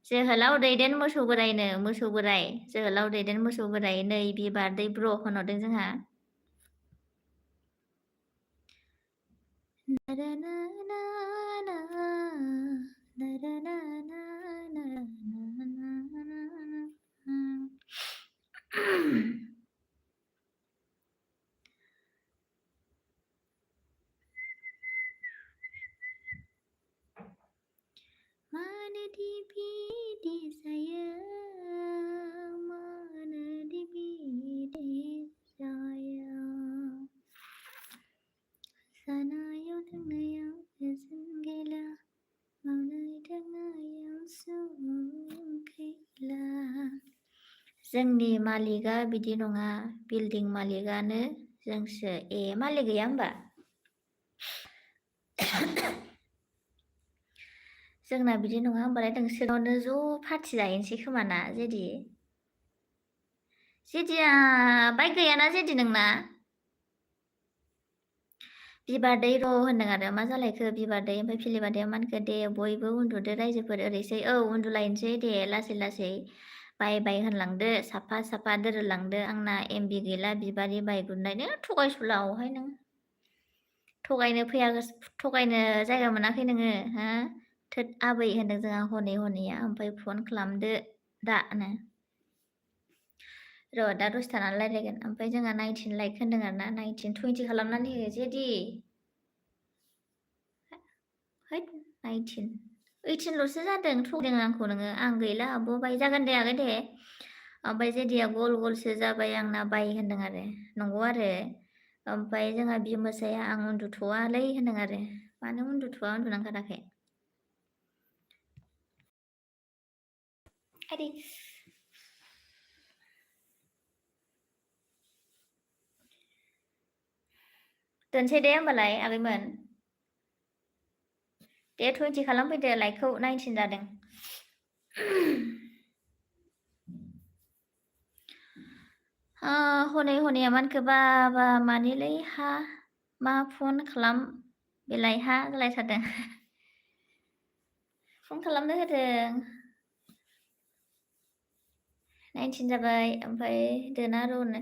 जोहोलाव दैदेन मोसौ बोरायनो मोसौ बोराय जोहोलाव दैदेन मोसौ बोराय नै बिबारदै ब्र होनहरदों जोंहा मानोदि बिदि जायो मानोदि बिदि जायो जानायाव थांनायाव गोजोन गैला मावनाय दांनायाव सुख गैला जोंनि मालिकआ बिदि नङा बिल्डिं मालिकआनो जोंसो मालिक गैया होमबा जोंना बिदि नङा होमबालाय नोंसोरावनो ज' पार्टि जाहैनोसै खोमा ना जेदिया बाइक गैयाना जेदि नोंना बिबारदै र' होनदों आरो मा जालायखो बिबारदै ओमफ्राय फिलिबादैया मानखो दे बयबो उन्दुदो रायजोफोर ओरैसै उन्दुलायनोसै दे लासै बाय होनलांदो साफा दोरोदलांदो आंना एमबि गैला बिबारि बाय गुरनायनो थगायसुलाहाय नों थगायनो जायगा मोनाखै नोङो हा थोद आबै होनदों जोंहा हनैया ओमफ्राय फन खालामदो दानो र' दा दसे थानानै रायज्लायगोन ओमफ्राय जोंहा 19 लाइक होनदों आरो ना 20 खालामनानै हो जेदि हैद 19 18ल'सो जादों थगायदों आंखौ नोङो आं गैला आब' बाय जागोन दे आगै दे ओमफ्राय जेदिया गलसो जाबाय आंना बाय होनदों आरो नंगौ आरो ओमफ्राय जोंहा बिमोसाया आं उन्दुथ'वालै होनदों आरो मानो उन्दुथ'वा उन्दुनांखाराखै आरे दोनसै दे होमबालाय आगैमोन दे 20 खालामफैदो लाइकखौ 19 जादों हनै हनैया मानखोबा बा मानिलै हा मा फन खालाम बेलाय हा जालायथारदों फन खालामनो होदों 19 जाबाय ओमफ्राय दोना र'नो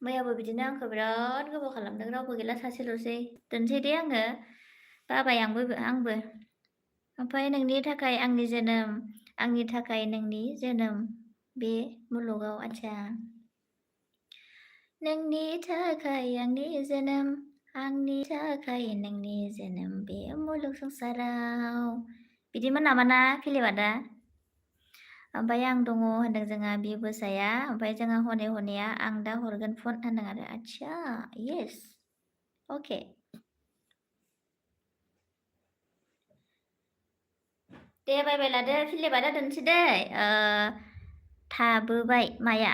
मैयाबो बिदिनो आंखौ बिराद गोबाव खालामदों रावबो गैला सासेल'सै दोनसै दे आङो बाबाय आंबो ओमफ्राय नोंनि थाखाय आंनि जोनोम आंनि थाखाय नोंनि जोनोम बे मुलुगाव आच्छा नोंनि थाखाय आंनि जोनोम आंनि थाखाय नोंनि जोनोम बे मुलुग संसाराव बिदिमोन नामा ना फिलिमा दा ओमफ्राय आं दङ होनदों जोंहा बिबोसाया ओमफ्राय जोंहा हनै हनैया आं दा हरगोन फन होनदों आरो आच्छा येस अके दे बाय लादो फिलिमा दा दोनसै दै थाबोबाय माया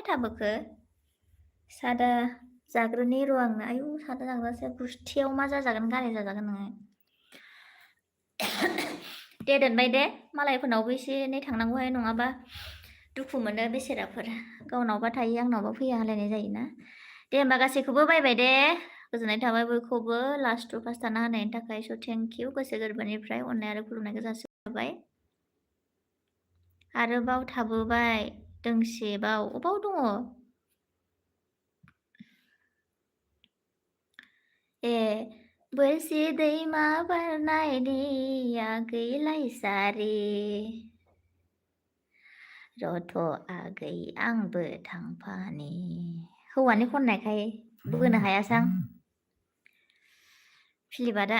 थाबोखो सादा जाग्रोनि र' आंनो आयु सादा जाग्रासो गुस्थियाव मा जाजागोन गारि जाजागोन नोङो दे दोनबाय दे मालायफोरनावबो एसे एनै थांनांगौहाय नङाबा दुखु मोनो बेसेराफोर गावनावबा थायो आंनावबा फैया होलायनाय जायोना दे होमबा गासैखौबो बायबाय दे गोजोननाय थाबाय बयखौबो लास्ट टु फार्स्ट थाना होनायनि थाखाय स' थेंक इउ गोसो गोरबोनिफ्राय अननाय आरो खुलुमनायखौ जासिहरबाय आरोबाव थाबोबाय दोंसेबाव अबाव दङ ए बोरसि दैमा बारनायनि आगैलाय सारि रथ' आगै आंबो थांफानि हौवानि खननायखाय बोनो हायासां फिलिपा दा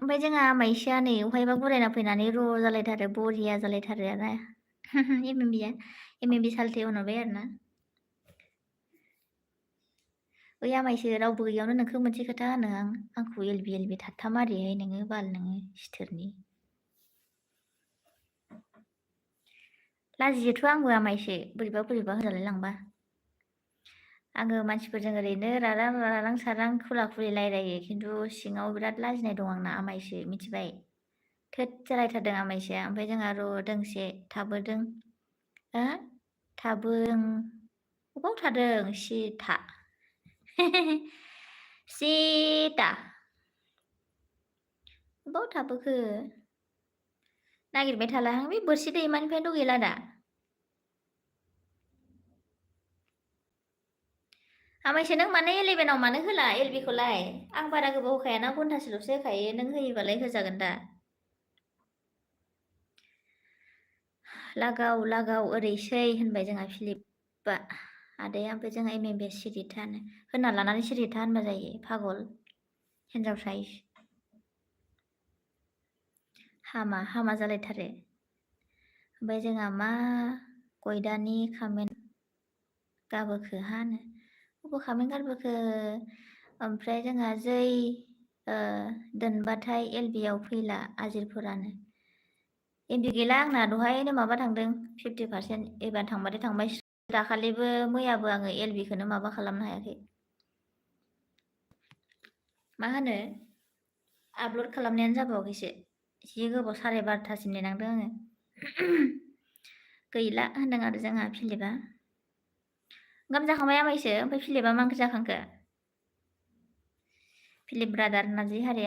ओमफ्राय जोंहा आमाइसोआ नै अहायबा बोरायना फैनानै र' जालायथारो बरिया जालायथारो आरो एम एम बि सालथे होनहरबाय आरो ना ओइ आमाइसो रावबो गैयियावनो नोंखौ मोनसे खोथा होनो आंखौ एलबि एलबि थाथामारिहाय नोङो बाल नोङो सिथोरनि लाजियोथ' आंबो आमाइसो बोरैबा बोरैबा होनजालाय लांबा आङो मानसिफोरजों ओरैनो रारां सारां खुला खुलि रायलायो खिन्थु सिङाव बिराद लाजिनाय दं आंना आमाइसो मिथिबाय थोद जालायथारदों आमाइसोआ ओमफ्राय जोंहा र' दोंसे थाबोदों हो थाबों अबाव थादों सिथा सिता अबाव थाबोखो नागिरबाय थालाहां बे बोरसि दैमानिफ्रायनोथ' गैला दा आमाइसो नों मानो 11आव मानो होला एलबिखौलाय आं बारा गोबाव होखायाना घन्टासेल'सो होखायो नों होयोबालाय होजागोन दा लागाव ओरैसै होनबाय जोंहा फिलिपआ आदाया ओमफ्राय जोंहा एम बे सिरिथानो होना लानानै सिरिथा होनबा जायो पागल हिनजावसा हामा जालायथारो ओमफ्राय जोंहा मा गयदानि खामेन गाबोखो हानो अबाव खामेन गारबोखो ओमफ्राय जोंहा जै दोनबाथाय एलबियाव फैला आजिरफोरानो एमबि गैला आंना दहायनो माबा थांदों 50% एबार थांबाथाय थांबाय दाखालिबो मैयाबो आङो एलबिखौनो माबा खालामनो हायाखै मा होनो आपल'ड खालामनायानो जाबावाखैसो जि गोबाव 12:30सिम नेनांदों आङो गैला होनदों आरो जोंहा फिलिपआ ओंखाम जाखांबाय आमाइसो ओमफ्राय फिलिपआ मा ओंख्रि जाखांखो फिलिप ब्रादार नारजि हारि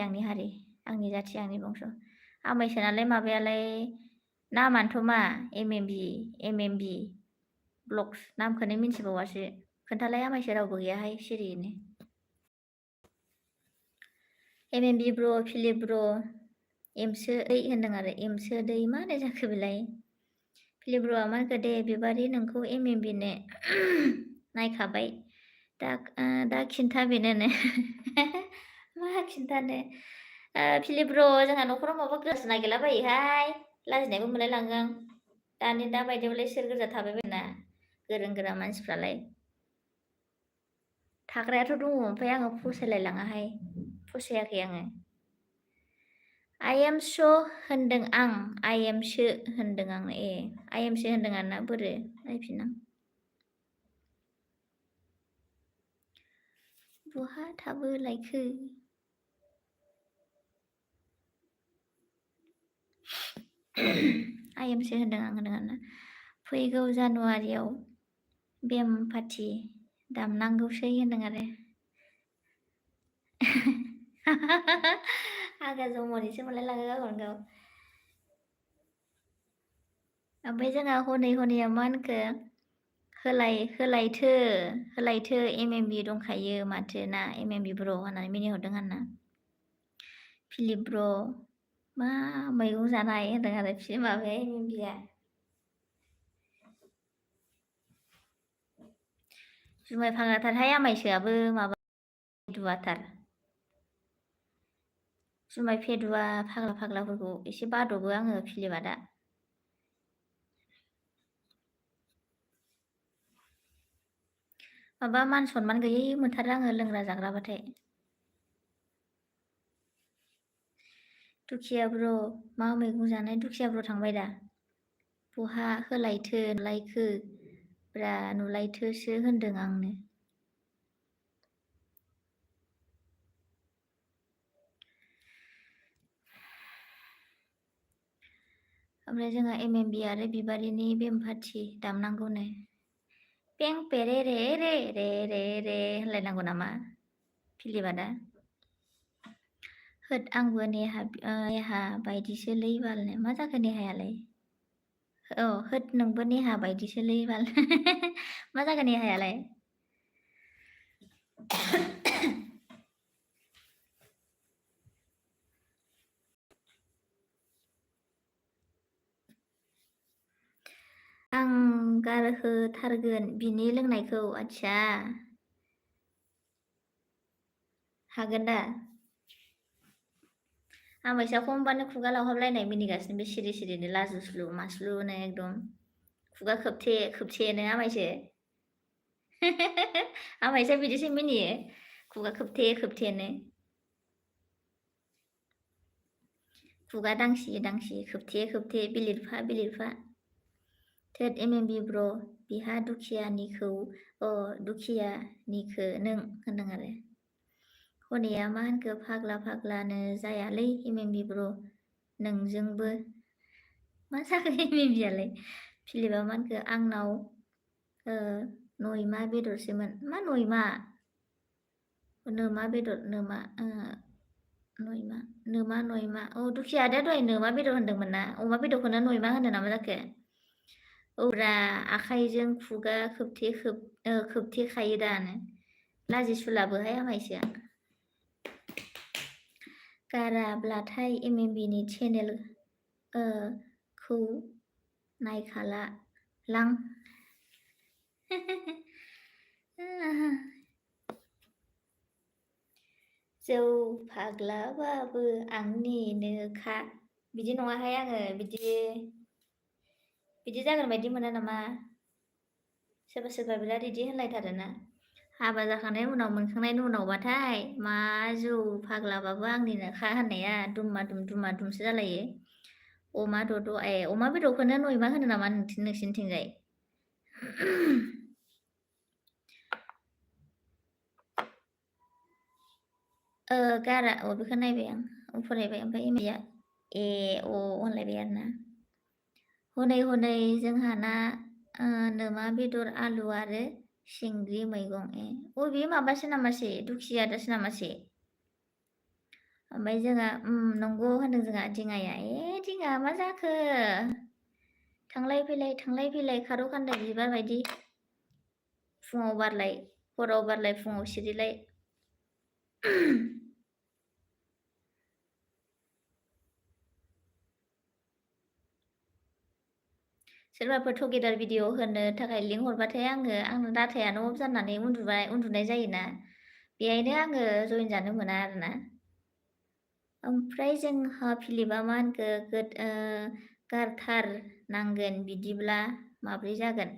आंनि जाथि आंनि बंस आमाइसो नालाय माबायालाय नामानोथ' मा एम एम बि ब्लग्स नामखौनो मिन्थिबावासो खोन्थालाय आमाइसो रावबो गैयाहाय सिरियैनो एम.एम.बि ब्र फिलिप ब्र एमसो दै होनदों आरो एमसो दै मा होननाय जाखो बेलाय फिलिप ब्र'आ मा होनखो दे बिबारि नोंखौ एम.एम.बिनो नायखाबाय दा खिन्था बेनोनो मा खिन्थानो फिलिप ब्र जोंहा न'खराव माबा गोसो नागिरलाबायोहाय लाजिनायबो मोनलायलाङो आं दा बायदियावलाय सोर गोजा थाबाय बायना गोरों गोरा मानसिफ्रालाय थाग्रायाथ' दङ ओमफ्राय आङो फसायलायलाङाहाय फसायाखै आङो आइ एम स' होनदों आइ एम सो होनदों आं आइ एम सो होनदों आरोना बोरो नायफिनां बहा थाबो लायखो आइ एम सो होनदों आं होनदों आरोना फैगौ जानुवारियाव बेमफाथि दामनांगौसै होनदों आरो आगा जम'निसो मोनलायलाङो गावखौनो गाव ओमफ्राय जोंहा हनै हनैया मा होनखो होलायथो MMB दंखायो माथो ना MMB ब्र होननानै मिनिहरदों आंना फिलिप ब्र मा मैगं जानाय होनदों आरो माबाया MMBआ जुमाय फाग्लाथारहाय आमायसोआबो माबा फेदुवाथार जुमाय फेदुवा फाग्लाफोरखौ एसे बादबो आङो फिलिपआ दा माबा मान सनमान गैयै मोनथारो आङो लोंग्रा जाग्राबाथाय दुखिया ब्र मा मैगं जानाय दुखिया ब्र थांबाय दा बहा होलायथो नुलायखो ब्रा नुलायथोसो होनदों आंनो ओमफ्राय जोंहा MMB आरो बिबारिनि बेमफाथि दामनांगौनो पें पेरे रे रे रे रे रे होनलायनांगौ नामा फिलिपआ दा होद आंबो नेहा बायदिसोलै बालनो मा जाखो नेहायालाय औ होद नोंबो नेहा बायदिसोलै बाल मा जाखो नेहायालाय आं गारहोथारगोन बिनि लोंनायखौ आच्छा हागोन दा आमायसा खमबानो खुगा लावहाबलायनाय मिनिगासिनो बे सिरि सिरिनो लाजुस्लु मास्लुनो एकदम खुगा खोबथेनो आमायसो आमायसा बिदिसो मिनियो खुगा खोबथेनो खुगा दांसि खोबथे बिलिरफा थोद MMB ब्र बिहा दुखियानिखौ दुखियानिखो नों होनदों आरो हनैया मा होनखो फाग्लानो जायालै MMB ब्र नोंजोंबो मा जाखो MMBआलाय फिलिपआ मा होनखो आंनाव नयमा बेदरसोमोन मा नयमा नोमा बेदर नोमा नयमा दुखिया आदाया दहाय नोमा बेदर होनदोंमोन ना अमा बेदरखौनो नयमा होनो नामा जाखो औब्रा आखाइजों खुगा खोबथेखायो दानो लाजिसुलाबोहाय आमायसोआ गाराब्लाथाय MMBनि चेनेल खौ नायखाला लां जौ फाग्लाबाबो आंनिनोखा बिदि नङाहाय आङो बिदि जागोन बायदि मोना नामा सोरबा बिराद इदि होनलायथारोना हाबा जाखांनायनि उनाव मोनखांनायनि उनावबाथाय मा जौ फाग्लाबाबो आंनिनोखा होननाया दुम्मा दुमसो जालायो अमा बेदरखौनो नयमा होनो नामा नोंसिनिथिंजाय गारा बेखौ नायबाय आं फरायबाय ओमफ्राय एमएया होनलायबाय आरोना हनै जोंहाना नोमा बेदर आलु आरो सिंग्रि मैगं बे माबासो नामासे दुखियादासो नामासे ओमफ्राय जोंहा नंगौ होनदों जोंहा दिङाया दिङा मा जाखो थांलाय फैलाय खारौ खान्दाय बिबार बायदि फुङाव बारलाय हराव बारलाय फुङाव सिरिलाय सोरबाफोर टुगेदार भिडिअ होनो थाखाय लिंक हरबाथाय आंनो डाटायानो अफ जानानै उन्दुनाय जायोना बेहायनो आङो जइन जानो मोना आरोना ओमफ्राय जोंहा फिलिपआ मा होनखो गारथारनांगोन बिदिब्ला माब्रै जागोन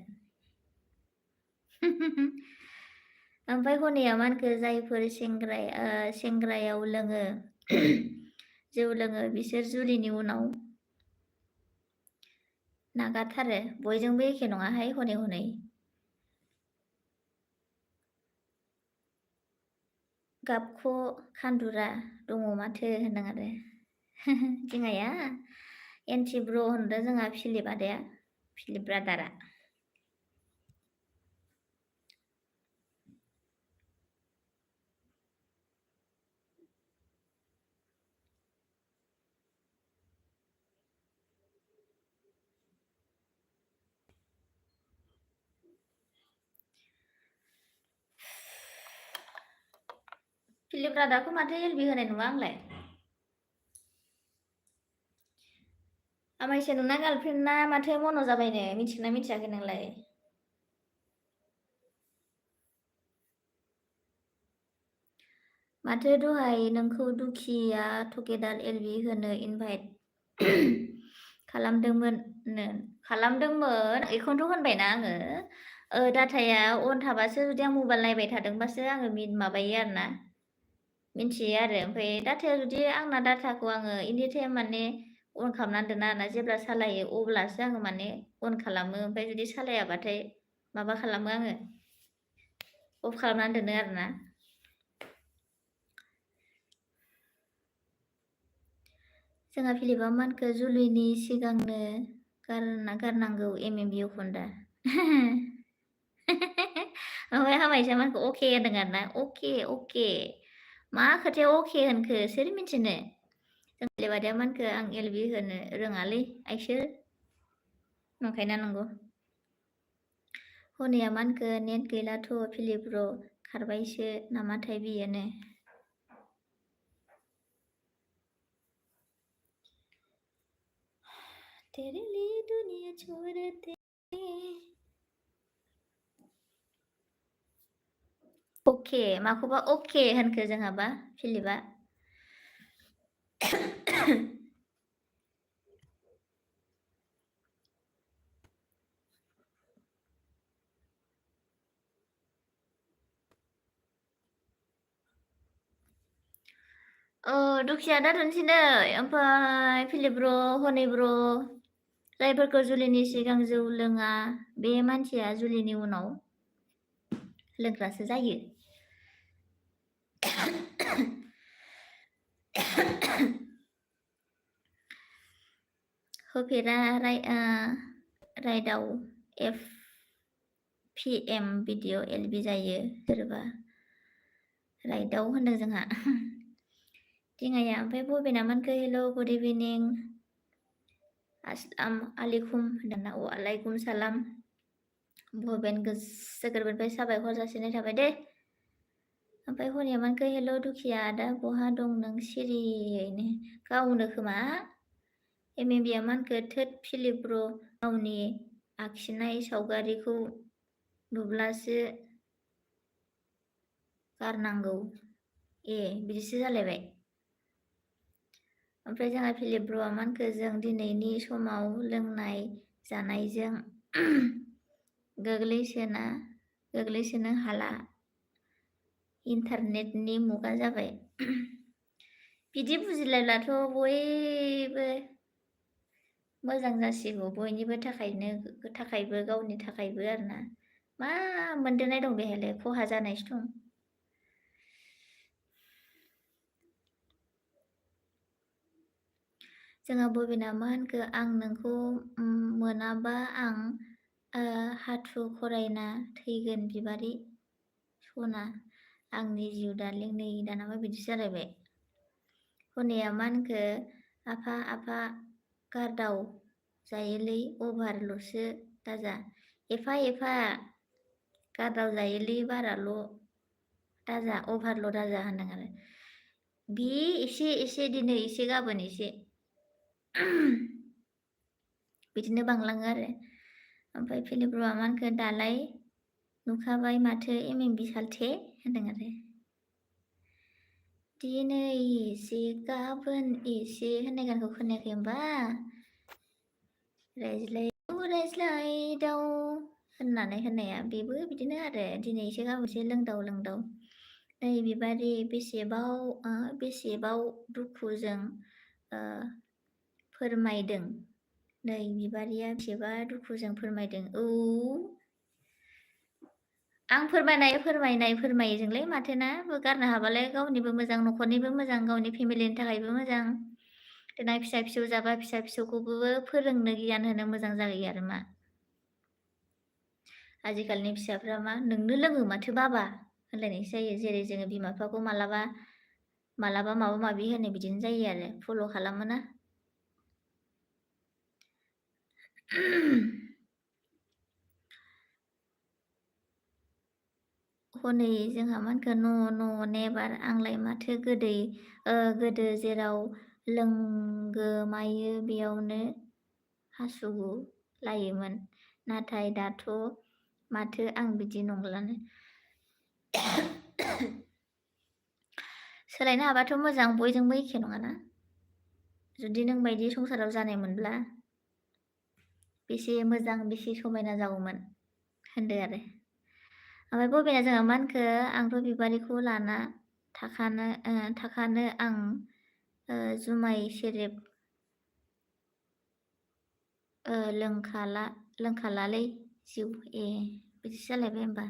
ओमफ्राय हनैया मा होनखो जायफोर सेंग्रायाव लोङो जौ लोङो बिसोर जुलिनि उनाव नागारथारो बयजोंबो एखे नङाहाय हनै गाबख' खान्दुरा दङ माथो होनदों आरो दिङाया एन्टि ब्र होनदों जोंहा फिलिप आदाया फिलिप ब्रादारा फिलिप रादाखौ माथो एलबि होनाय नुवा आंलाय। आमाइसो नोंना गार्लफ्रेन्डना माथो मन' जाबायनो मिथिगोना मिथियाखै नोंलाय? माथो दहाय नोंखौ दुखिया टुगेदार एलबि होनो इनभाइट खालामदोंमोन बेखौनोथ' होनबायना आङो। डाटाया अन थाबासो जुदि आं मबाइल नायबाय थादोंबासो आङो माबायो आरोना मिन्थियो आरो। ओमफ्राय डाटाया जुदि आंना डाटाखौ आङो एनिटाइम माने अन खालामनानै दोना आरोना, जेब्ला सालायो अब्लासो आङो माने अन खालामो। ओमफ्राय जुदि सालायाबाथाय माबा खालामो आङो, अफ खालामनानै दोनो आरोना। जोंहा फिलिपआ मानखो जुलिनि सिगांनो गारनांगौ MMB खन्दा। ओमफ्राय हामायसा मानखौ अके होनदों आरोना। अके मा खोथायाव अके होनखो सोर मिथिनो? जों फिलिपआ मानखो आं एलबि होनो रोङालै आइसोर नंखायना नंगौ। हनैया मानखो नेट गैलाथ' फिलिप र' खारबायसो नामाथाय बियोनो। तेरे लिए दुनिया छोड़ते अके माखौबा अके होनखो जोंहाबा फिलिपआ? दुखिया दा दोनसै नै। ओमफ्राय फिलिप ब्र, हनै ब्र, जायफोरखौ जुलिनि सिगां जौ लोङा बे मानसिया जुलिनि उनाव लोंग्रासो जायो। होफेरा राइडआव FPM भिडिअ एलबि जायो सोरबा राइडआव होनदों जोंहा। दिङाया ओमफ्राय बबेना मानखो हेल' गुड इभिनिं अस्सलाम आलिकुम होनदोंना। वालाइकुम सालाम। भबेन गोसो गोरबोनिफ्राय साबायखर जासिनाय थाबाय दे। ओमफ्राय हनिया मानखो हेल' दुखिया दा बहा दं नों सिरियैनो? गावनो खोमा MMBया मानखो थोद फिलिप ब्र गावनि आखिनाय सावगारिखौ नुब्लासो गारनांगौ। बिदिसो जालायबाय। ओमफ्राय जोंहा फिलिप ब्र'आ मानखो जों दिनैनि समाव लोंनाय जानायजों गोग्लैसोनो हाला, इन्टारनेटनि मुगा जाबाय। बिदि बुजिलायब्लाथ' बयबो मोजां जासिगौ, बयनिबो थाखायबो गावनि थाखायबो आरोना। मा मोनदेरनाय दं बेहायलाय? खहा जानायसो दं। जोंहा बबेना मा होनखो आं नोंखौ मोनाबा आं हाथु खरायना थैगोन बिबारि सना आंनि जिउ दार्लिं। नै दानाबा बिदि जालायबाय। हनैया मा होनखो आफा गारदाव जायोलै अभारल'सो दाजा। एफा गारदाव जायोलै बाराल' दाजा, अभारल' दाजा होनदों आरो। बे एसे दिनै एसे गाबोन एसे बिदिनो बांलाङो आरो। ओमफ्राय फिलिप ब्र'आ मानखो दालाय नुखाबाय माथो MMB सालथे होनदों आरो। दिनै एसे गाबोन एसे होननाय गानखौ खोनायाखै होमबा? रायज्लायदाव होननानै होननाया बेबो बिदिनो आरो। दिनै एसे गाबोन एसे लोंदाव। नै बिबारि बेसेबाव दुखुजों फोरमायदों। नै बिबारिया बेसेबा दुखुजों फोरमायदों। औ आं फोरमायजोंलाय माथोना गारनो हाबालाय गावनिबो मोजां, न'खरनिबो मोजां, गावनि फेमिलिनि थाखायबो मोजां। देनां फिसा फिसौ जाबा फिसा फिसौखौबो फोरोंनो गियान होनो मोजां जायो आरो मा। आजिखालिनि फिसाफ्रा मा नोंनो लोङो माथो बाबा होनलायनायसो जायो। जेरै जोङो बिमा बिफाखौ मालाबा माबा माबि होनो बिदिनो जायो आरो। फल' खालामोना। हनै जोंहा मा होनखो न' नेबार आंलाय माथो गोदो जेराव लोंगोमायो बेयावनो हासुगु लायोमोन नाथाय दाथ' माथो आं बिदि नंलानो सोलायनो हाबाथ' मोजां बयजोंबो एखे नङाना जुदि नों बायदि संसाराव जानायमोनब्ला बेसे मोजां बेसे समायना जागौमोन होनदो आरो ओमफ्राय बबेना जोंहा मा होनखो आंथ' बिबारिखौ लाना थाखानो आं जुमाय सेरेब लोंखालालै जिउ बिदिसो जालायबाय होमबा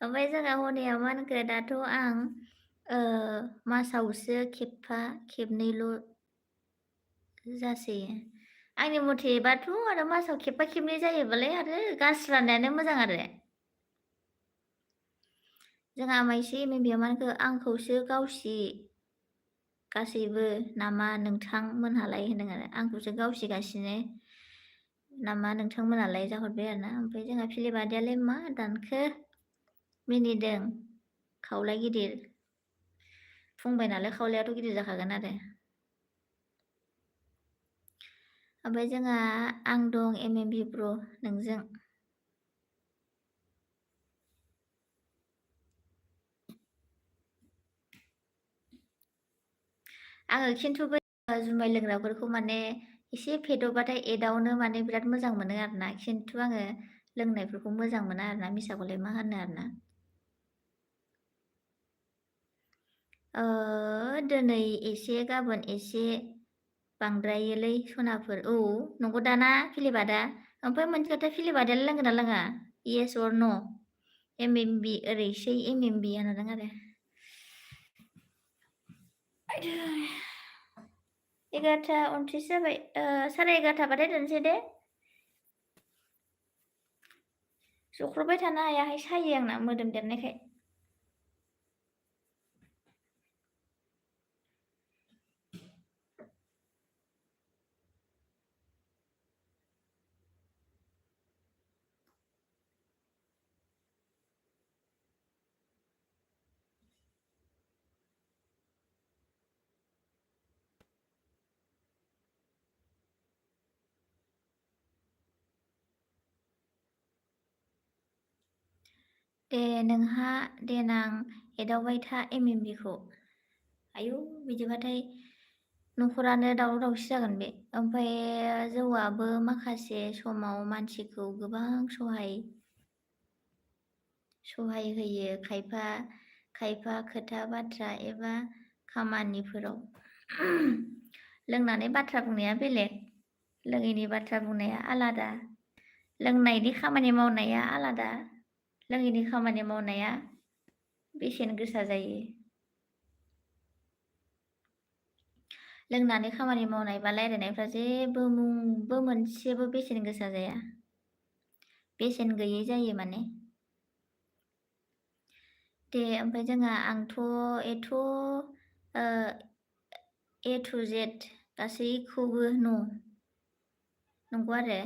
ओमफ्राय जोंहा हनेया मा होनखो दाथ' आं मासावसो खेबनैल' जासै आंनि मथेबाथ' आरो मासाव खेबबा खेबनै जायोबालाय आरो गास्रानायानो मोजां आरो जोंहा माइसे बिमाया मा होनखो आंखौसो गासैबो नामा नोंथांमोनहालाय होनदों आरो आंखौसो गावसिगासिनो नामा नोंथांमोनालाय जाहरबाय आरोना ओमफ्राय जोंहा फिलिबादियालाय मा दानखो मिनिदों खावलाय गिदिर फुंबाय नालाय खावलायाथ' गिदिर जाखागोन आरो ओमफ्राय जोंहा आं दं MMB ब्र नोंजों आङो खिन्थु बै जुमाय लोंग्राफोरखौ माने एसे फेद'बाथाय एदावनो माने बिराद मोजां मोनो आरोना खिन्थु आङो लोंनायफोरखौ मोजां मोना आरोना मिसाखौलाय मा होनो आरोना दिनै एसे गाबोन एसे बांद्रायोलै सनाफोर औ नंगौ दाना फिलिबादा ओमफ्राय मोनसे खोथा फिलिबादालाय लोंगोन ना लोङा येस अर न' MMB ओरैसै MMB होनदों आरो 11:29 जाबाय 11:30बाथाय दोनसै दे जख्रबबाय थानो हायाहाय सायो आंना मोदोम देरनायखाय दे नोंहा देनां एदावबाय था MMBखौ आयौ बिदिबाथाय न'खरानो दावराव दावसि जागोन बे ओमफ्राय जौआबो माखासे समाव मानसिखौ गोबां सहाय होयो खायफा खोथा बाथ्रा एबा खामानिफोराव लोंनानै बाथ्रा बुंनाया बेलेग लोङैनि बाथ्रा बुंनाया आलादा लोंनायनि खामानि मावनाया आलादा लोङैनि खामानि मावनाया बेसेन गोसा जायो लोंनानै खामानि मावनाय बा रायलायनायफ्रा जेबो मुंबो मोनसेबो बेसेन गोसा जाया बेसेन गैयै जायो माने दे ओमफ्राय जोंहा आंथ' A to Z गासैखौबो नंगौ आरो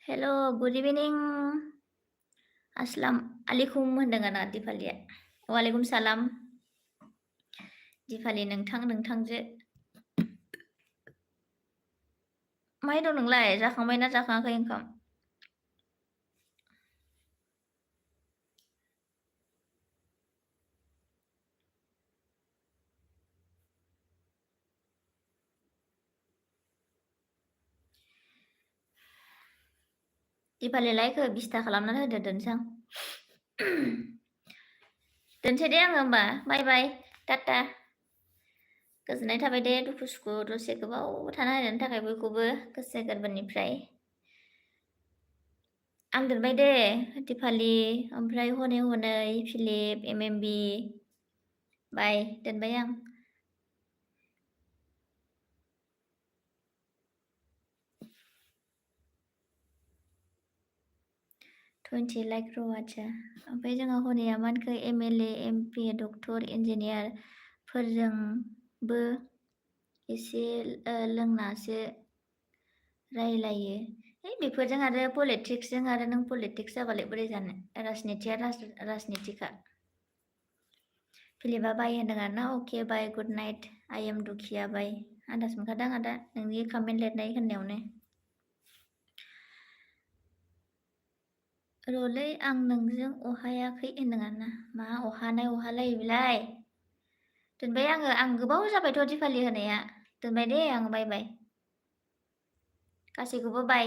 हेल' गुड इभिनिं अस्सलाम आलैकुम होनदों आंना दिपालिया वालेकुम सालाम दिपालि नोंथांजो माहाय दं नोंलाय जाखांबायना जाखाङाखै ओंखाम दिपालि लाइखौ 20ता खालामनानै होदो दोनसां दोनसै दे आङो होमबा बाय बाय टाटा गोजोननाय थाबाय दे दुखु सुखु दसे गोबाव थाना होनायनि थाखाय बयखौबो गोसो गोरबोनिफ्राय आं दोनबाय दे दिपालि ओमफ्राय हनै फिलिप MMB बाय दोनबाय आं 20 लाइक र' आदसा ओमफ्राय जोंहा हरैया मा होनखो MLA MP डक्टर इन्जिनियार फोरजोंबो एसे लोंनासो रायलायो बेफोरजों आरो पलिटिक्सजों आरो नों पलिटिक्स जाबालाय बोरै जानो राजनितिया राजनितिखा फिलिपा बाय होनदों आरो ना अके बाय गुड नाइट आइ एम दुखिया बाय आन्दाज मोनखादों आदा नोंनि कमेन्ट लिरनाय होननायावनो रलै आं नोंजों अहायाखै होनदों आरो ना मा अहानाय अहालायो बेलाय दोनबाय आं गोबाव जाबायथ' दिपालि होनाया दोनबाय दे आं बाय बाय गासैखौबो बाय